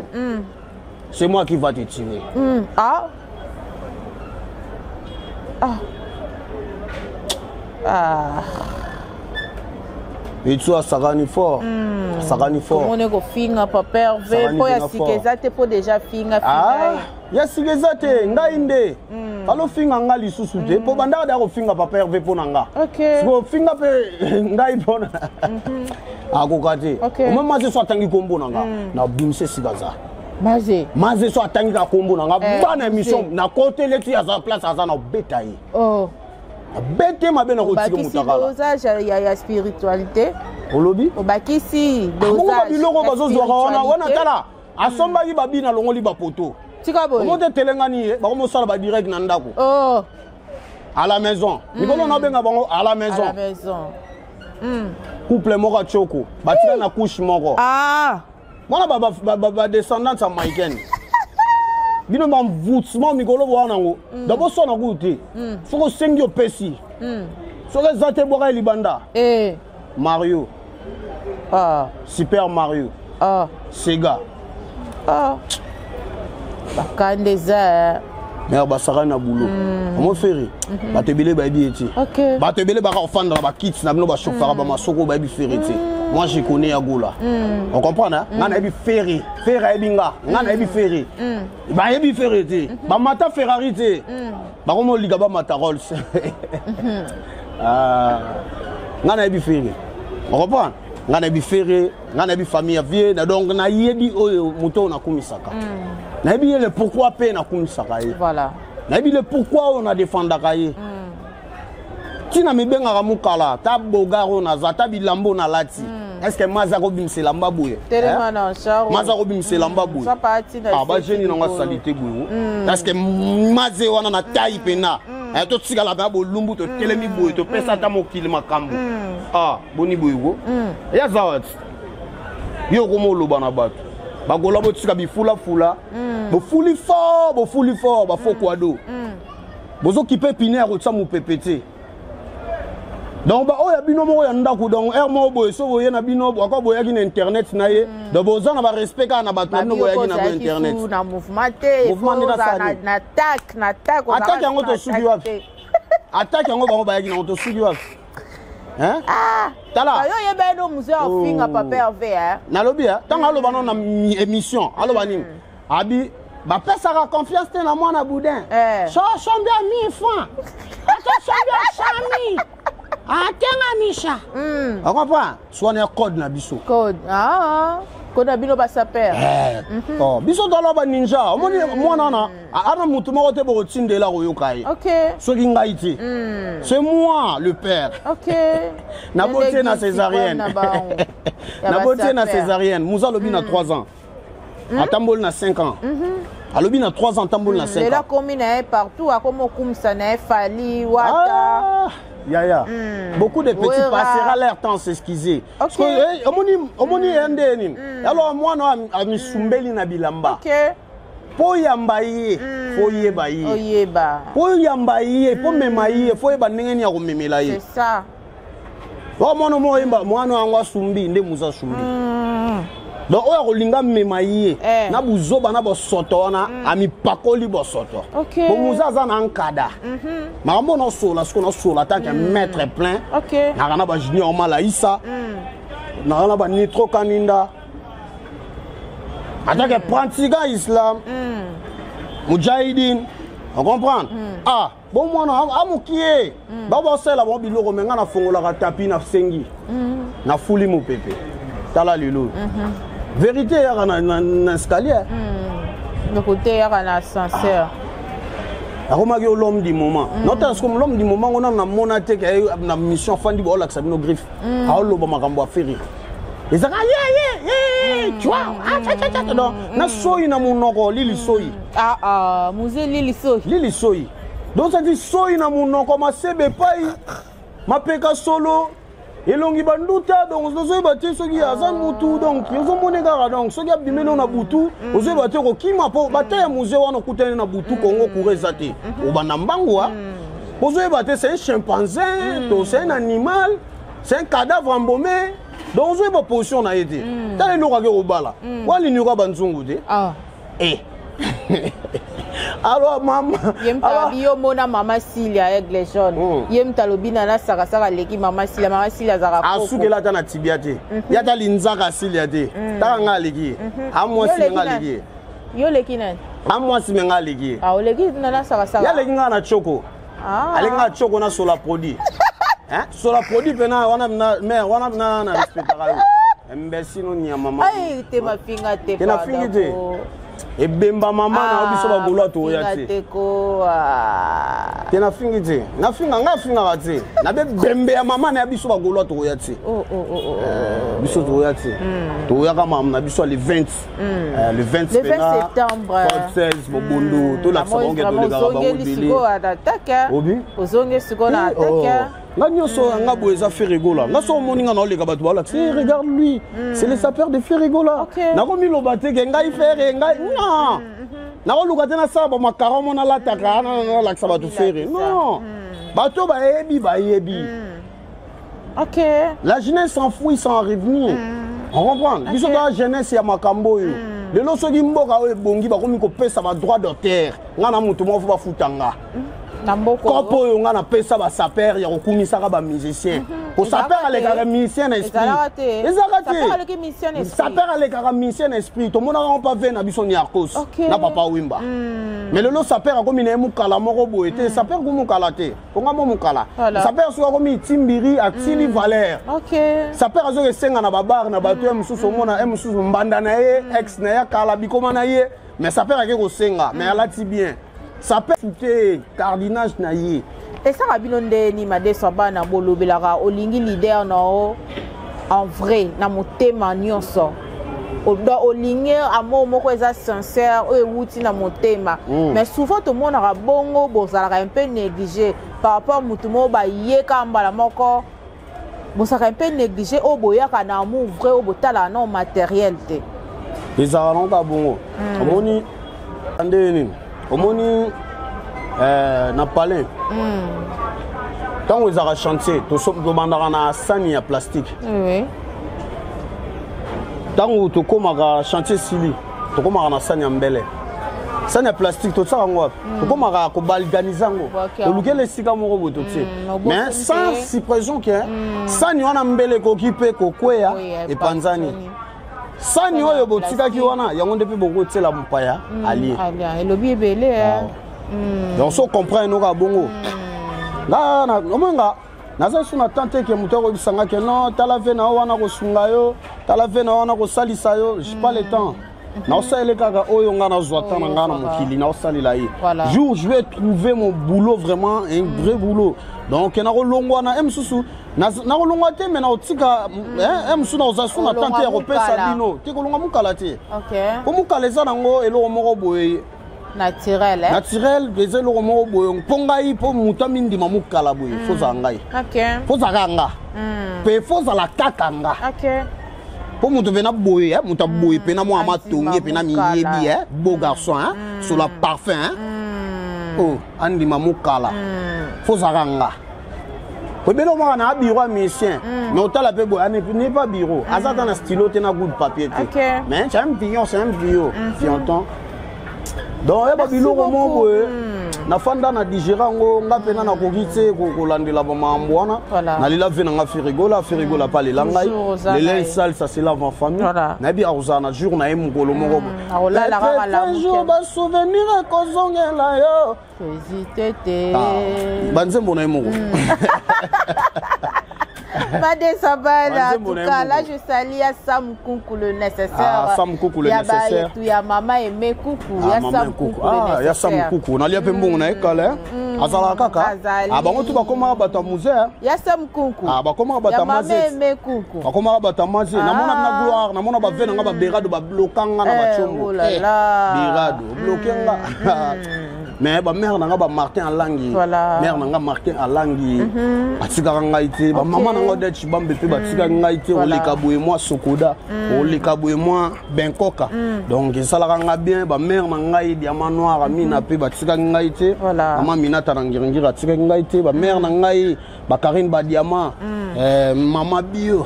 c'est moi qui va te tuer. Ah ah ah. Etu asakani fort, asakani fort. Omoni kofinga papa Herve mpo ya sika eza te, mpo déjà finga finga. Ya sika eza te. Ngai nde alofinga nga lisusu te, mpo bandaka deya kofinga papa Herve mpo na nga. Sikofinga mpe ngai mpona akoka te. Omoi Maze so atangi kombo na nga, nabimisa esika aza. Maze. Maze so atangi kaka kombo na nga, bana émission, nakoteli ti aza place aza, na obeta ye. Abete mabe na kotika motakala. Dosage ya spiritualité. Olobi? Obakisi. Bongo babiloko bazozwaka wana wana, tala, asombaki babina, alongoli bapoto. Tika boye. Omo te, telengani ye, bakomosala badirect na ndako. À la maison, mikolo nabenga bango à la maison. À la maison. Couple moko ya tioko, batika na couche moko. Wana badescendante ya Maiken, bino bamvoutement mikolo bowana nango d'abord so na kutu te. Soki osengi, opesi. Soki eza te, bwaka ye libanda. Mario, Super Mario, Sega. Bakanda eza. Mare basaka na boulot. Omo Ferre, bato ebele bayebi ye te. Bato ebele baka kofanda na bakiti na bino, bachauffaka bamasoko, bayebi Ferre te. Moi, je connais Yagola. On comprend, hein? Nga nayebi Ferre, Ferre ayebi nga. Nga nayebi Ferre. Bayebi Ferre te. Bamata Ferrari te. Bakoma olika bamata Rolls. Ah, nga nayebi Ferre. On comprend? Nga nayebi Ferre, nga nayebi famille ya vie, na donc nayebi oyo moto oyo nakumisaka. Nayebi ye le pourquoi mpe nakumisaka ye. Nayebi le pourquoi oyo nadefendaka ye. Ntina mibengaka mokala ta bogar oyo naza, ta bilamba oyo nalati. Est ce que ma aza kobimisa elamba boye? Telema na charo. Ma aza kobimisa elamba boye? Sapa atina. Ah, bageni nango asali te boye. Est ce que maze wana na tai mpena? Eh, totikala mpe bolumbu, totelemi boye, topesa ata mokili makambo. Ah, boni boye ko? Ya zawa ti yo okoma oloba na bato bagola, botika bifulafula, bofuli fort, bofuli fort, bafaux kwado, bozokipe pine ya kotia mopepe te. Donc baoyo ya bino moko ya ndako, donc heure moko boye so boye na bino ako boyaki na internet na ye, donc boza na barespect kaka na bato na bino boyaki na bo internet. Na mouvement te. Mouvement nde nasali. Na attaque, na attaque. Attaque yango tosuki wapi? Attaque yango bango bayaki nango, tosuki wapi? Hein? Tala. Yo oyeba eno muze ofinga papa Hervé, hein? Nalobi ntango aloba no na émission, aloba nini? Abi bapesaka confiance te na mwana boudin. Eh. So sombi ya 1000 francs, ata sombi ya 100 000, atenga misha. Ocomprend? So wana ya code na biso. Code, ah, code na bino basaper. Eh, oh, biso tala baninja, omoni mwana wana ana motu moko te bokotindela koyoka ye. Soki ngai te, c'est moi le père. Naboti na césarienne, naboti na césarienne. Muza alobi na 3 ans atamboli, na 5 ans alobi, na 3 ans atamboli, na 5 Lelo ans. akomi na ye partout, akomi okumisa na ye Fally, Wata. Ah, yaya, beaucoup de petits Wera. passera leur temps s'excuser. Parce que, eh, omoni, omoni ye nde nini? Alors mwana oyo amisumbeli na bilamba. Mpo yamba ye, fo yeba ye. Oyeba. Mpo yamba ye, mpo mema ye, fo yeba ndenge nini ya komemela ye. C'est ça. Oyo mwana mo oyemba, mwana yango asumbi nde muza asumbi. Donc oyo akolinga mema ye na buzoba na bosoto wana, amipakoli bosoto. Po muza aza na nkada makambo nasola, siko nasola tant que maître plein. Naka na bajunior Malaisa, naka na banitro kaninda, en tant que pratiquant islam, mujahidin, on comprendre. Ah bon, mwana amoki ye, bao baosalela bango biloko, me ngai nafongolaka tapi, nasengi, nafuli mopepe. Tala lelo, vérité eyaka na escalier. Lokote eyaka na ascenseur. Akomaki yo l'homme du moment. Notala sikoyo l'homme du moment ngo, nano namona te ke aye na mission, afandi, baolakisa bino griffe, aoloba makambo ya Ferre, ezaka ye ye ye, tu vois? Ah, tcha, tcha, tcha. Donc na soyi na monoko, lili soyi. Ah ah, muze lili soyi. Lili soyi, donc ça dit soyi na monoko, masebe epai mapeka, solo elongi banduta. Donc ozoyeba te soki aza mutu, donc ozomona kaka. Donc soki abimeli na butu, ozoyeba te kokima, mpo bata ya musée wana okutani na butu, Kongo courant eza te, obanda mbangu a ozoyeba te c'est un chimpanzé to c'est un animal, c'est un cadavre embaumé. Donc ozoyeba position na ye te. Tala eloko ake kobala walini, banzungu te. Eh. Alors mama. Ye mutu alobi yo mona mama Silia, Aigle Jaune. Ye mutu alobi na nasakasaka aleki mama Silia, mama Silia azalaka koko. Asukela ata na tibia te, ye ata linzaka asilia te. Taka nga aleki ye, amwasi me nga aleki ye. Yo oleki nani? Amwasi me nga aleki ye. Ah, oleki na nasakasaka. Ye aleki nga na choko. Aleki nga na choko na sola produit. Hein? Sola produit mpena wana mare wana na respectaka yo, imbécile no nyama mama. Ai, te mafinga te. Te nafingi te, ebemba mama na biso bagolo toya te. Te ko, ah. Te nafingi te, nafinga ngai afingaka te, nabe bembe ya mama na ya biso bagolo tokoya te. Oh. Biso tokoya te, tokoyaka mama na biso le 20, le 20. Le 20 septembre. 16 bobondo, tolakisa bango ke tolekaka bango Ozongeli ebele. sikoyo na attaque. Obi. Ozongi sikoyo na attaque. Nga nyonso nga boye eza Ferre Gola. Nga so omoni nga naoleka, bato baolakisa: "Eh, regarde lui, c'est le sapeur de Ferre Gola." Nakomiloba te ke ngai Ferre, ngai non, nakoluka te nasala bamakaron mo nalataka nalakisa bato Ferre, non. Bato bayebi, bayebi. La jeunesse s'enfuit sans revenir, on comprendre? Biso toa jeunesse ya makambo oyo. Lelo soki mboka oyo ebongi, bakomi kopesa badroit d'auteur. Nga na motu moko fo bafuta nga na mboka. Kopo oyo nga napesa basaper ya kokumisaka bamusicien, po saper alekaka musicien na esprit. Ezalaka te. Saper alekaka musicien na esprit. Tomonaka ngo mpa ve na biso Niarkos na Papa Wimba. Mais lelo saper akomi na ye mokala moko boye te. Saper ku mokala te, ponga mo mokala. Saper soki akomi itimbiri, atili valeur. Saper azoki esenga na babar na bato ya mosusu, omona ye mosusu mbanda na ye, ex na ye akala bikoma na ye, mais saper ake kosenga, mais alati bien. Saper te cardinage na ye. Esaka bino ndeni madeso bana bolobelaka, olingi leader na o en vrai na motema nyonso, donc olingi amour moko eza sincère, oyo ewuti na motema. Mais souvent tomonaka bongo bozalaka un peu négligé par rapport motu moko bayeka mbala moko, bozalaka un peu négligé. Oyo boyaka na amour vrai, oyo botalaka na matériel te. Ezalaka nango kaka bongo. Omoni ndenge nini? Omoni na palin, ntango ezalaka chantier, tobandaka na sani ya plastique. Ntango tokomaka chantier esili, tokomaka na sani ya mbele. Sani ya plastique totiaka yango wapi? Tokomaka kobalganize yango, tolukela esika moko boye totie, mais sans suppression ke sani wana mbele ekoki mpe kokweya, epanzani. Sani oyo botikaki wana, yango nde mpe bokotiela mopaya alie. Elobi ebele. Donc so comprendre noka bongo. Nga omonga naza so na temps te ke moto akoyebisanga ke non, tala ve na yo wana kosunga yo, tala ve na yo wana kosalisa yo. J'ai pas le temps. Naosalela kaka oyo nga nazwa temps na nga na mokili, naosalela ye. Jour je vais trouver mon boulot, vraiment un vrai boulot, donc nakolongwa na ye mosusu, nakolongwa te, mais nakotika ye mosusu. Nakozala su na temps te ya kopesa bino te. Kolongwa mokala te, po mokala eza nango eloko moko boye. Naturel. Naturel, eza eloko moko boye mpo ngai, mpo moto amindima mokala boye, fozala ngai, fozala nga mpe fozala kaka nga, mpo moto mpena boye, moto aboye mpena mwa matongi mpena miyebi, beau garçon sur la parfum, oh, andima mokala, fozalaka nga. Ebele omaka na bureau ya musicien, mais otala mpe boye, n'est pas bureau, aza ata na stylo te, na goût de papier te, mais c'est un pion, c'est un bio fionton. Donc oyeba biloko moko boye, nafanda na digérer yango. Nga mpena nakoki te kolandela bamakambo wana. Nalela ve na nga Firigola. Firigola mpe alela ngai. Lela esale, ça se lave en famille. Nayebi akozala na jour na ye, mokolo moko boye, jour basouvenir ekozongela yo. Hésite te. Banzembo na ye moko. Madesa Bala, en tout cas, là je salue à Sam Koukou le nécessaire. Ah, Sam Koukou le nécessaire. Ya mama Aimé Koukou, ah, ya Sam Koukou le nécessaire. Ya Sam Koukou, nalia pe mbongo na ye kala. Azalaka kaka. Ah, bango tu bakomaka bato ya musée. Ya Sam Koukou. Ah, bakomaka bato ya mama Aimé Koukou. Bakomaka bato ya musée. Namona na gloire, namona ba ve nanga ba Berado ba blokanga na ba chombo. Oh là là. Berado, bloqué nga. Mais bamare na nga, bamartin alangi, mare na nga Martin Alangi atikaka ngai te. Bamama na nga Odete Chibambe mpe batikaki ngai te. Oleka boye mwa Sokoda, oleka boye mwa Benkoka, donc esalaka nga bien. Bamare na ngai Diamant Noir Amina mpe batikaki ngai te. Mama Minata na Ngiringiri atikaki ngai te. Bamare na ngai Bakarine Badiama, mama Bio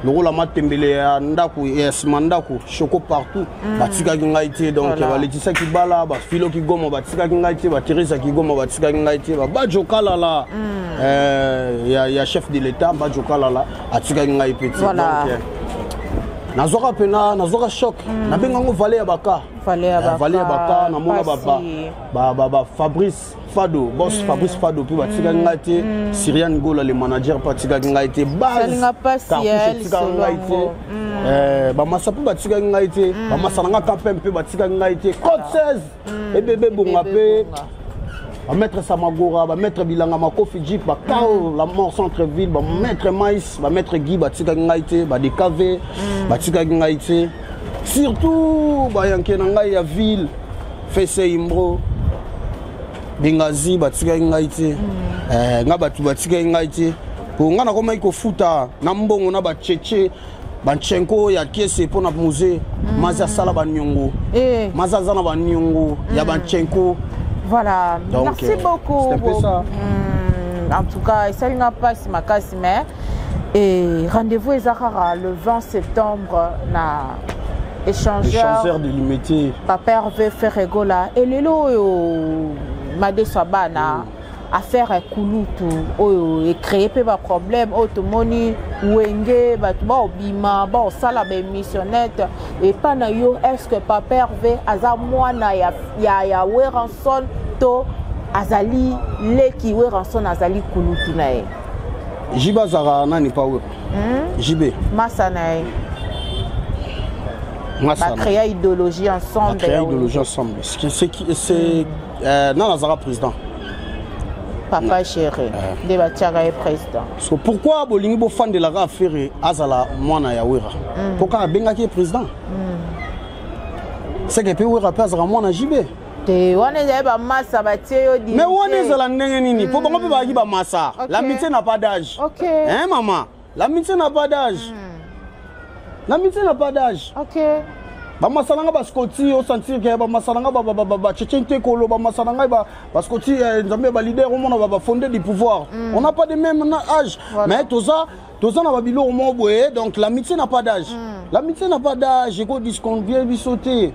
lokola matembele ya ndako ya nsima ndako choko partout, batikaki ngai te. Donc baletisaki bala bafiloki Goma batikaki ngai te, bateresaki Goma batikaki ngai te, babajo Kalala ya chef de l'État, Bajo Kalala atikaki ngai mpe te. Donc nazwaka mpena, nazwaka choc. Nabengango vale ya baka, vale ya baka. Namona ba Fabrice Fado, boss Fabrice Fado mpe batikaki ngai te. Syriane Gola le manager mpe atikaki ngai te. Base Cartouche etikaki ngai te. Bamasa mpe batikaki ngai te. Bamasa na nga Kapin mpe batikaki ngai te. Code 16 ebebe bonga mpe bamaître Samagora, bamaître Bilanga Makofi Jeep, bakao la mort centre ville, bamaître Mais, bamaître Guy batikaki ngai te, badekave batikaki ngai te. Surtout bayanke na ngai ya ville, Fese Imbro, Bengazi batikaki ngai te. Nga bato batikaki ngai te, po ngai nakomaki kofuta na mbongo na bacheche banchenko ya kiese mpo na musée. Mazi asala baniongo, mazi aza na baniongo ya banchenko. Voilà. Donc, merci beaucoup. C'est un peu ça. En tout cas esalinga mpasi makasi, mais et rendez-vous eza kaka le 20 septembre na Échangeur de Limete. Papa Hervé Ferre Gola. Elelo oyo madeso ya bana affaire ya kulutu oyo ecréer mpe baproblème oyo tomoni wenge bato baobima baosala baémissionnette epa na yo. Est ce que Papa Hervé aza mwana ya Werrason to azali leki Werrason, azali kulutu na ye? JB azalaka nani pa Wera? JB. Masa na ye. Bacréa idéologie ensemble. Bacréa idéologie ensemble. C'est nani azalaka président? Papa Chéri nde batiaka ye président. So pourquoi bolingi bofandelaka affaire azala mwana ya Wera? Mpo kaka abengaki ye président, seke mpe Wera mpe azalaka mwana JB. Te, wana ezali bamasa batie yo. Mais wana ezala ndenge nini? Mpo bango mpe bazalaki bamasa. L'amitié n'a pas d'âge. Hein, mama, l'amitié n'a pas d'âge. L'amitié n'a pas d'âge. Bamasa na nga bascoti, osentir ke bamasa na nga bacheche ntekolo, bamasa na ngai bascoti nzambe ya baleader, omona bafonde du pouvoir. On n'a pas de même âge, mais toza na babiloko moko boye. Donc l'amitié n'a pas d'âge. L'amitié n'a pas d'âge, ekodisconvie biso te.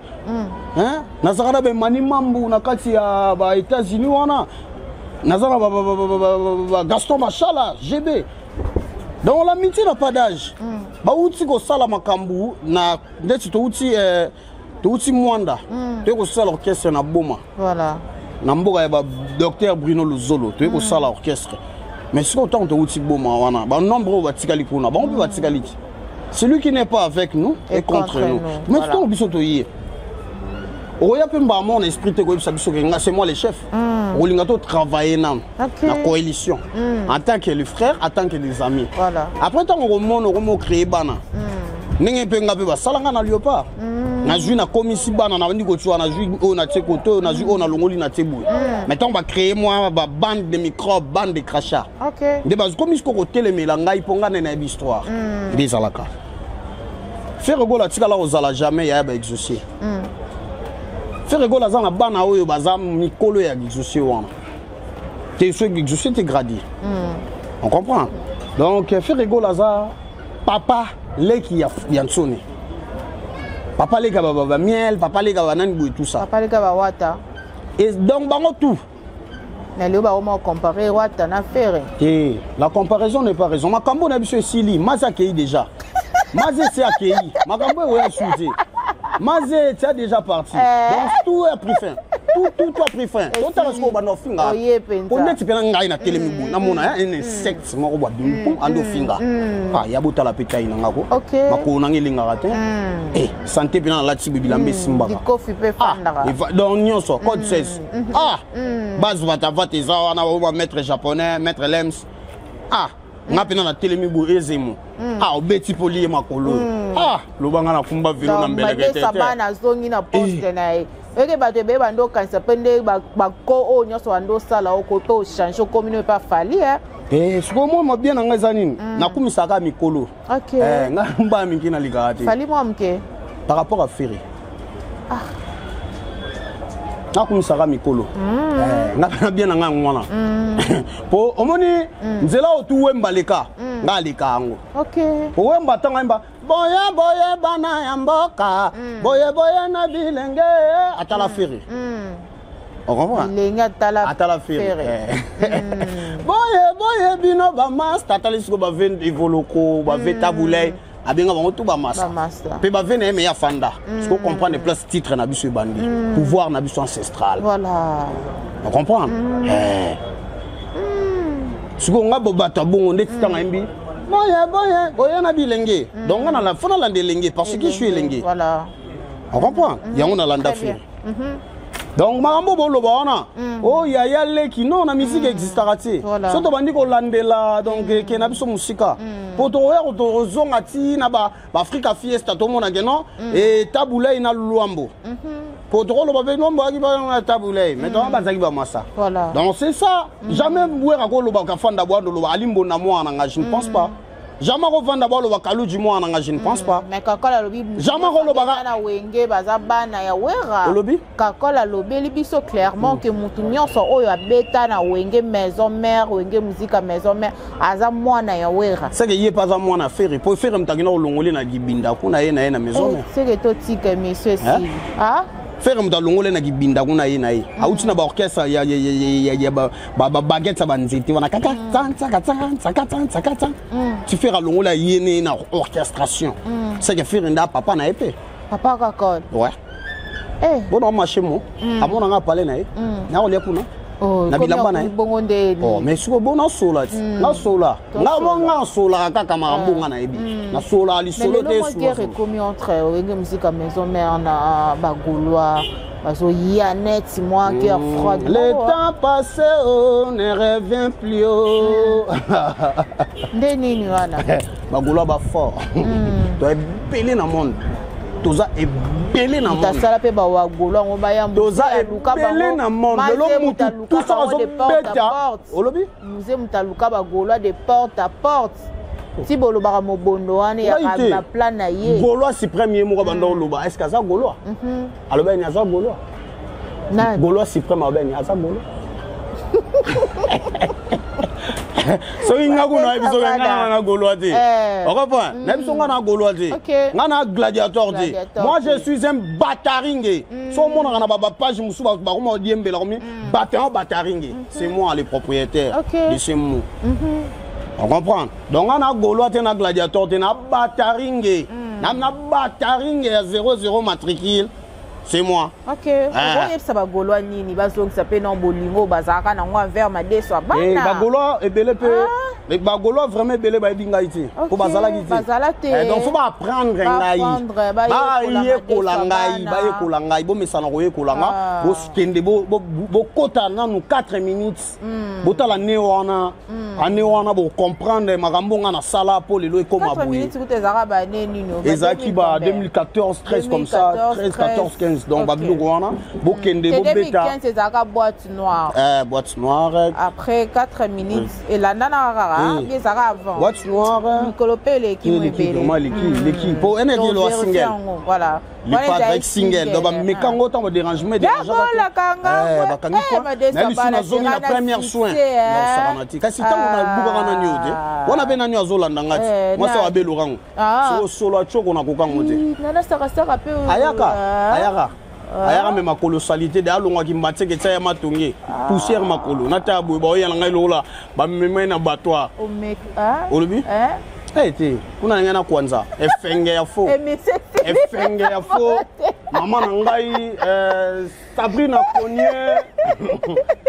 Nazalaka na bemani mambu na kati ya baÉtats-Unis wana, naza na Gaston Machala GB. Donc l'amitié n'a pas d'âge. Bauti kosala makambo na ndeti touti Mwanda, toye kosala orchestre na Boma. Na mboka ya badocteur Bruno Luzolo, toye kosala orchestre. Mais sikoyo ntango touti Boma wana, banombre oyo batikali kuna, bango mpe batikali ti. Celui qui n'est pas avec nous est contre nous. Mais ntango biso toye, okoya mpe mbala moko na esprit te koyebisa biso ke nga, c'est moi le chef. Okolinga to travailler nano na coalition en tant que le frère, en tant que des amis. Après, ntango okomona okomi ocréer bana, ndenge mpe nga mpe basalanga na Léopard, nazwi, nakomisi bana, nabandi kotia, nazwi oyo natie kote oyo, nazwi oyo nalongoli, natie boye. Mais ntango bacréer mwa babande de microbe, bande de crachat, nde bakomi siko kotelemela ngai, mpo ngai nde nayebi histoire. Nde ezalaka Ferre Gola atikala kozala jamais yaya baexaucé. Ferre Gola aza na bana oyo baza mikolo ya exaucé wana te, soki exaucé te gradi. On comprend. Donc Ferre Gola aza papa leki ya Nsoni, papa leki ya bamiel, papa leki ya banani boye, tout ça. Papa leki ya bawata. Et donc bango tout. Na lelo bakoma comparer Wata na Ferre. Te, la comparaison n'est pas raison. Makambo na biso esili. Maze akei déjà, Maze esi akei, makambo eoya su te. Maze tia déjà parti. Donc tout a pris fin, tout, tout, tout a pris fin. Totala sikoyo banda ofinga po neti mpe na ngai natelemi boye, namona un insecte moko bwa bimi pum andi ofinga. Ah, ya botala mpe tai na nga ko makolo nanga elengaka te. Eh, santé mpe na nalati boye, bilamba esimbaka. Likofi mpe efandaka. Donc nyonso code 16. Ah, base vatavata eza wana, ba maître japonais, maître Lems. Ah, nga mpena natelemi boye, ezemo. Ah, obeti mpo liye makolo oyo. Ah, loba nga nakumba velo na mbeleke te. Bana azongi na poste na ye, eke bato ebeye bando okanisa mpe nde bako oyo nyonso bando osala oko mpe ochange, okomi no epa Fally. Eh, sikoyo mwa mabia na ngai eza nini? Nakumisaka mikolo. Nga mbaya mingi nalikaka te. Fally mwa moke. Par rapport à Ferre, nakumisaka mikolo. Nga mpe na bien na ngai yango wana, po omoni nzela oyo tu Wemba leka, nga aleka yango. Po Wemba, ntango ayemba boye boye bana ya mboka, boye boye na bilenge, atala Ferre. Ocomprend? Bilenge atala. Atala Ferre. Boye boye bino bamaster, atali siko bave Evoloko, bave Tabulei, abenga bango tu bamasa. Bamasa. Mpe bave na ye me ya fanda siko comprendre place titre na biso ebandi, pouvoir na biso ancestral. On comprendre. Eh. Sikoyo nga bo bato ya bongo ndeti ntango ayembi boye boye boye na bilenge, donc nga faut nalanda elenge parce que je suis elenge. On comprend yango, nalanda Très bien. Ferre. Donc makambo boloba wana o yaya leki, non, na musique existaka te. So tobandi kolandela, donc eke na biso mosika, mpo tokoya kozonga ti na baafrika fiesta, tomona ke non, etabulei na Lwambo, po tokoloba mpe Lwambo ayaki na Tabulei, mais tona bazalaki bamasa. Donc c'est ça. Jamais Wera koloba kafanda bwando, loba Ali Mbonda mwana nga, je ne pense pas. Jamais akovanda baloba Kaluji mwana nga, je ne pense pas. Mais Kakol alobi Jamais akolobaka. Na Wenge baza bana ya Wera. Olobi? Kakol alobeli biso clairement que mutu nyonso oyo abeta na Wenge Maison Mère, Wenge Musica Maison Mère, aza mwana ya Wera. C'est que ye mpe aza mwana Ferre, po Ferre moto akenda kolongoli na Kibinda kuna, ye na Maison Mère. C'est que totika monsieur Sili. Ah? Ferre moto alongoli na Kibinda kuna, ye na ye auti na baorchestre ya babaguette ya banzete wana kaka tsaka tsaka tsaka tsaka ti Ferre alongoli aye ne na orchestration. C'est que Ferre nda papa na ye mpe. Papa Kakol. Ouais. Eh. Bona omarché mo amonanga pale na ye nakolia kuna Oh, na bilamba na ye. Bongo nde. Oh, mais sikoyo bo nasola ti nasola nga mo, nga nasolaka kaka makambo nga nayebi, nasolaka lisolo te. Mais guerre ekomi entre Wenge Musica Maison Mère na Bagaulois, bazoya neti mwa guerre froide. Le temps passé, oh, ne revient plus, oh. Nde nini wana? Bagaulois bafort, to ebele na monde, toza ebele na monde. Tasala mpe bawagolo yango bayamba. Toza ebele na monde lelo, mutu tusa azobeta, olobi. Musée, moto aluka Bagaulois de porte à porte, ti bolobaka mobondo wana ya baplan na ye. Gaulois suprême ye moko banda oloba, est ce que aza Gaulois? Aloba nini? Aza Gaulois? Gaulois suprême aloba nini? Aza Gaulois? Soki nga kuna nayebi, soki nga na Gaulois te, ocomprend? Nayebi so nga na Gaulois te, nga na gladiateur te. Moi, je suis un bataringe. So omonaka na bapage mosusu bakoma odiembela komi bataillon bataringe, c'est moi le propriétaire de ce mot, on comprend? Donc nga na Gaulois te, na gladiateur te, na bataringe, na bataringe ya 00 matricule, c'est moi. Ok, okoyebisa Bagaulois nini? Bazongisa mpe na bolingo bazalaka nango envers madeso ya bana. Bagaulois ebele mpe, Bagaulois vraiment ebele bayebi ngai te, po bazalaki te. Bazala te. Donc faut baapprendre ngai, bayekola ngai, bayekola ngai, bomesana koyekola nga. Bokende bokota nanu 4 minutes, botala ne wana, ane wana, bocomprendre makambo nga nasala mpo lelo ekóma boye. Ezalaki ba 2014, 13 comme ça, 13, 14, 15. Donc babiloko wana, bokende bobeta. Ezalaka Boîte Noire. Boîte Noire. Après 4 minutes elandanaka kaka, bi ezalaka avant. Boîte Noire. Mikolo mpe eleki mo ebele, vraiment eleki, eleki po ene eloa single. Voilà. Le Padre avec single, donc bameka yango ntango dérangement. Bakangi. Nayebi nazongi na première soin, nasakana te. Kasi ntango nabukaka nani oyo te wana mpe nani azolanda nga ti mwasi oyo abelokango soko solo atioko nakokango te. Ayaka, ayaka, ayaka me makolo saleté de alongwaki matieke tia ya matonge poussière, makolo nataya boye, baoya na ngai lokola bamema ye na batoire. Olobi te kuna na ngai na kwanza efenge ya fo, efenge ya fo. Mama na ngai Sabrina Cognier,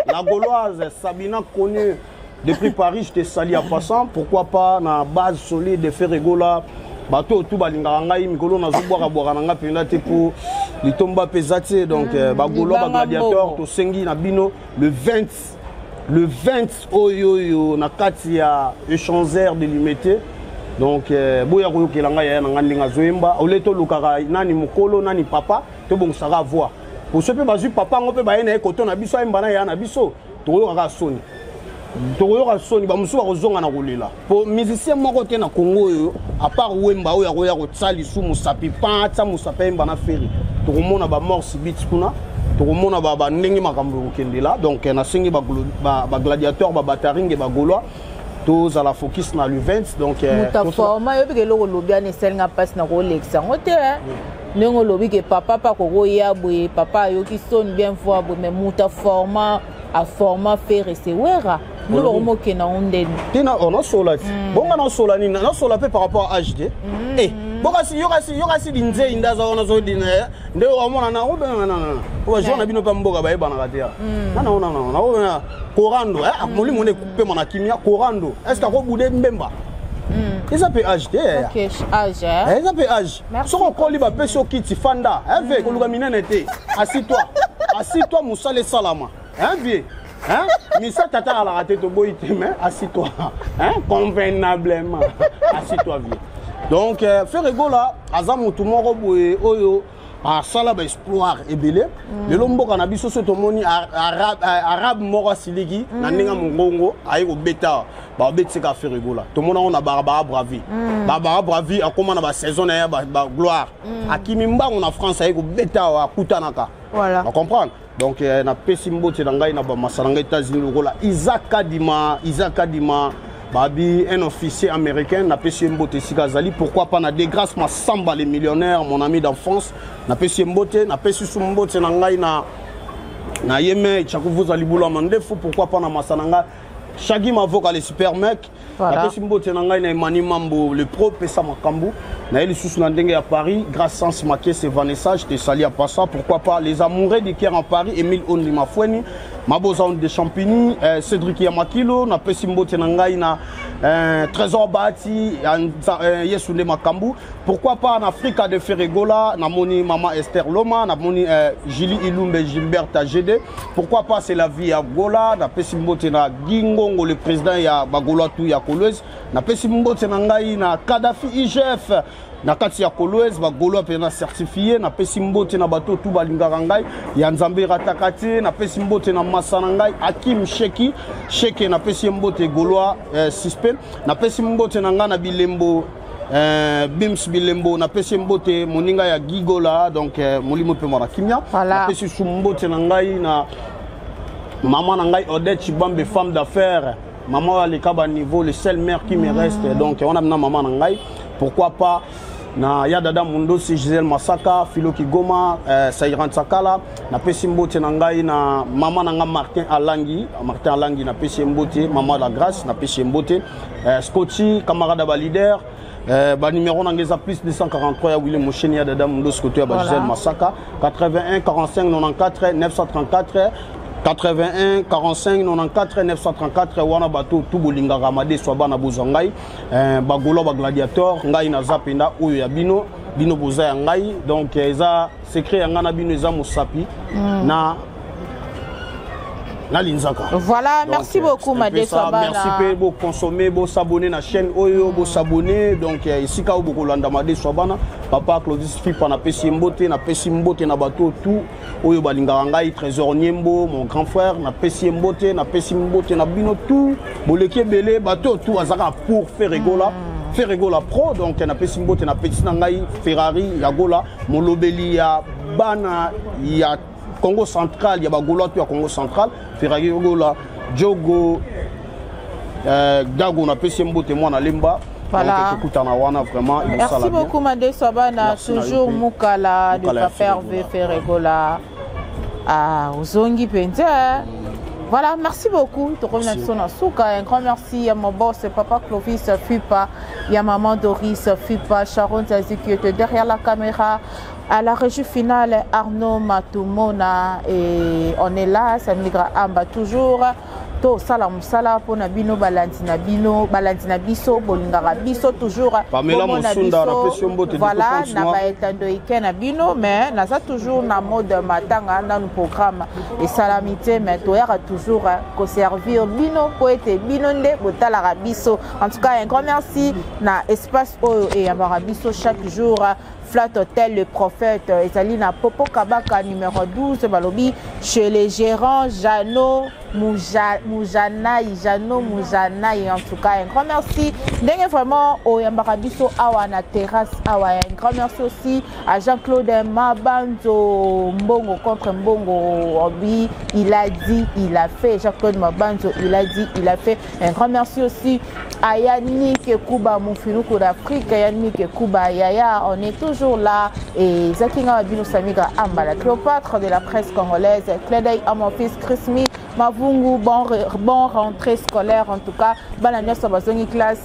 la Gauloise Sabina Cognier depuis Paris, je te salue en passant. Pourquoi pas na base solide de Ferre Gola, bato oyo tu balingaka ngai. Mikolo nazobwaka-bwaka na ngai mpenza te mpo litomba mpe eza te. Donc Bagaulois, bagladiateur, tosengi na bino le 20, le 20 oyo oyo na kati ya Échangeur de Limete. Donc boya koyokela ngai yaya na ngai ndenge azoyemba. Ole tolukaka nani mokolo, nani papa, tobongisaka voix poso mpe bazwi papa yango mpe baye na ye koto na biso, ayemba na yaya na biso. Tokoyokaka soni, tokoyoka soni, bamosusu bakozonga na kolela, po musicien moko te na Congo oyo à part Wemba oyo akoya kotia lisu mosapi pan, atia mosapi ayemba na Ferre. Tokomona bamort subite kuna, tokomona bandenge makambo ekokendela. Donc nasengi bagladiateur, babataringe, Bagaulois, tozala focus na le 20. Donc moto aforma, yobi ke eloko olobi wana esalinga mpasi na kolekisa yango te. Ndenge olobi ke papa mpe akokoya boye, papa ayoki soni bien voi boye, mais moto aforma, aforma Ferre, c'est Wera. Nde bakomokenda yango ndeni. Te, nasola ti bonga, nasola nini? Nasola mpe par rapport à âge te. Bokasi yokasi yokasi dinzei nde aza wana, azodina nde omona na obenga bajour na bino mpe mboka bayebanaka te. Nana Korando molimo nde ekupema na kimia. Korando, est ce que akobude mbemba? Eza mpe âge te, eza mpe âge. Soki okoli, bapesi yo kiti, fanda eve, koluka minene te. Assis-toi, assis-toi, mosala esalama, hein vieux, hein? Misa tata alaka te, toboyi te, mais assis-toi, hein? Convenablement, assis-toi, vieux. Donc Ferre Gola aza motu moko boye oyo. Asala baexploit ebele. Lelo mboka na biso, so tomoni arabe moko asiliki na ndenge ya mongongo, aye kobeta, baobetiseka Ferre Gola. Tomona yango na Barbara Bravi. Barbara Bravi akóma na basaison na ye bagloire, akimi mbango na France, aye kobeta awa, akutanaka. Bacomprendre. Donc napesi mbote na ngai na bamasa na ngai États-Unis, lokola Isaac Kadima. Isaac Kadima babi, un officier américain, napesi ye mbote esika azali. Pourquoi pas na Degrâce Masamba, le millionnaire, mon ami d'enfance, napesi ye mbote. Napesi su mbote na ngai na yeme Tchakuvuza Libula Mandefu. Pourquoi pas na masa na ngai Shagi Mavoka, le super mec. Napesi mbote na ngai na Emani Mambo, le pro pesa makambo na ye lisusu na ndenge ya Paris, Grâce Sans Makese, Vanessa, je te salue. À passa, pourquoi pas les amoureux du Caire en Paris, Emile Ondi Mafweni, Maboza de Champigny, Cédric Yamakilo. Napesi mbote na ngai na Trésor Bati Yesunde Makambu. Pourquoi pas en Afrique de Ferre Gola, namoni mama Esther Loma, namoni Julie Ilumbe, Gilbert GD. Pourquoi pas c'est la vie ya Gola. Napesi mbote na Gingongo, le président ya Bagola tu ya Kolwezi. Napesi mbote na ngai na Kadafi IGF na kati ya Kolwezi, bagaulois mpe na certifié. Napesi mbote na bato tu balingaka ngai, ya Nzambe erataka te. Napesi mbote na masa na ngai Akim Sheki Sheke, napesi ye mbote, gaulois suspect. Napesi mbote na ngai na Bilembo, Bims Bilembo, napesi ye mbote, moninga ya Gigola. Donc molimo mpe mwana kimia. Napesi su mbote na ngai na mama na ngai Odette Chibambe, femme d'affaires, mama oyo aleka baniveau, le seul mère qui me reste. Donc wana na mama na ngai. Pourquoi pas na ya Dada Mundosi, Gisèle Masaka, Filo Kigoma, Sairan Sakala. Napesi mbote na ngai na mama na ngai Martin Alangi. Martin Alangi, napesi ye mbote. Mama la Grâce, napesi ye mbote. Scotty, camarade ya baleader. Banuméro na ngai eza plus 243 ya William Mosheni, ya Dada Mundosi, koto ya ba Gisèle Masaka, 81 45 94 934, 81 45 94 934. Wana bato tu bolingaka madeso ya bana, bozwa ngai. Bagaulois, bagladiateur, ngai naza mpenza oyo ya bino, bino boza ya ngai. Donc eza secret ya ngai na bino, eza mosapi na linzaka. Voilà. Donc, merci beaucoup, Madeso. Merci mpe boconsommer, bosabonner na chaîne oyo, bosabonner. Donc esika oyo bokolanda Madeso ya bana, papa Claudis Fipa, napesi ye mbote. Napesi mbote na bato tu oyo balingaka ngai, Trésor Niembo, mon grand frère, napesi ye mbote. Napesi mbote na bino tu boleki ebele, bato tu azalaka pour Ferre Gola, Ferre Gola pro. Donc napesi mbote na petit na ngai Ferrari ya Gola, molobeli ya bana ya Congo Central, ya bagaulois tu ya Congo Central, Ferrari Gola Jogo, Dago, napesi ye mbote, mwana Lemba. Tokutana wana vraiment. Merci beaucoup, Madeso Abana, toujours Mukala de Papa Hervé Ferre Gola. Ah, ozongi mpenza. Voilà, merci beaucoup. Tokomi na biso na suka. Un grand merci à mon boss, papa Clovis Fupa, et à maman Doris Fupa, Sharon Zazi qui était derrière la caméra. À la régie finale, Arnaud Matumona. Et on est là, Samigra Amba toujours. Tosala mosala mpona bino, balandi na bino, balandi na biso, bolingaka biso toujours. Pamela Mosunda, napesi yo mbote. Voilà, na baetando eke na bino, mais naza toujours na mode matanga, nanu programme esalami te, mais toyaka toujours koservir bino mpo ete bino nde botalaka biso. En tout cas, un grand merci na espace oyo eyambaka biso chaque jour, Flat Hotel Le Prophète, ezali na Popo Kabaka numéro 12, balobi chez les gérants Jano Mujanaï, Jano Mujanaï. En tout cas, un grand merci ndenge vraiment oyambaka biso awa na terrasse awa. Un grand merci aussi à Jean-Claude Mabanzo, Mbongo contre Mbongo, obi il a dit, il a fait. Jean-Claude Mabanzo, il a dit, il a fait. Un grand merci aussi à Yannick Kuba, Moufinuku d'Afrique, Yannick Kuba Yaya, on est toujours là. Et Zakinga Abino Samiga Amba, la Cléopâtre de la presse congolaise. Clin d'œil à mon fils Chrismi Mavungu, bon rentrée scolaire en tout cas. Bana nyonso bazongi classe.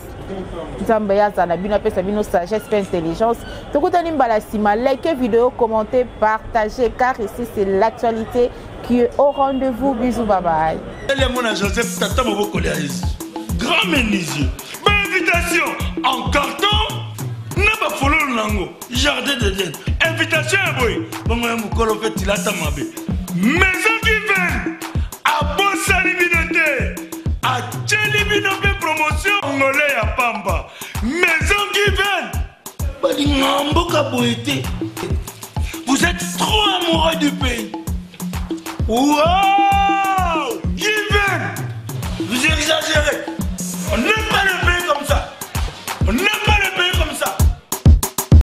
Nzambe aza na bino, apesa bino sagesse mpe intelligence. Tokutani mbala nsima. Like vidéo, commentez, partagez, car ici c'est l'actualité qui est au rendez-vous. Bisous, bye bye. Mona Joseph tata mobokoli ya Yesu, grand menuisier, bainvitation en carton na bafololo nango, jardin d'Eden, invitation ya boye bongo ya mokolo mpe tilata mabe. Maison Given abosani bino te, atieli bino mpe promotion ngole ya pamba. Maison Given balingaka mboka boye te. Vous êtes trop amoureux du pays. Wow Given Vous exagérez.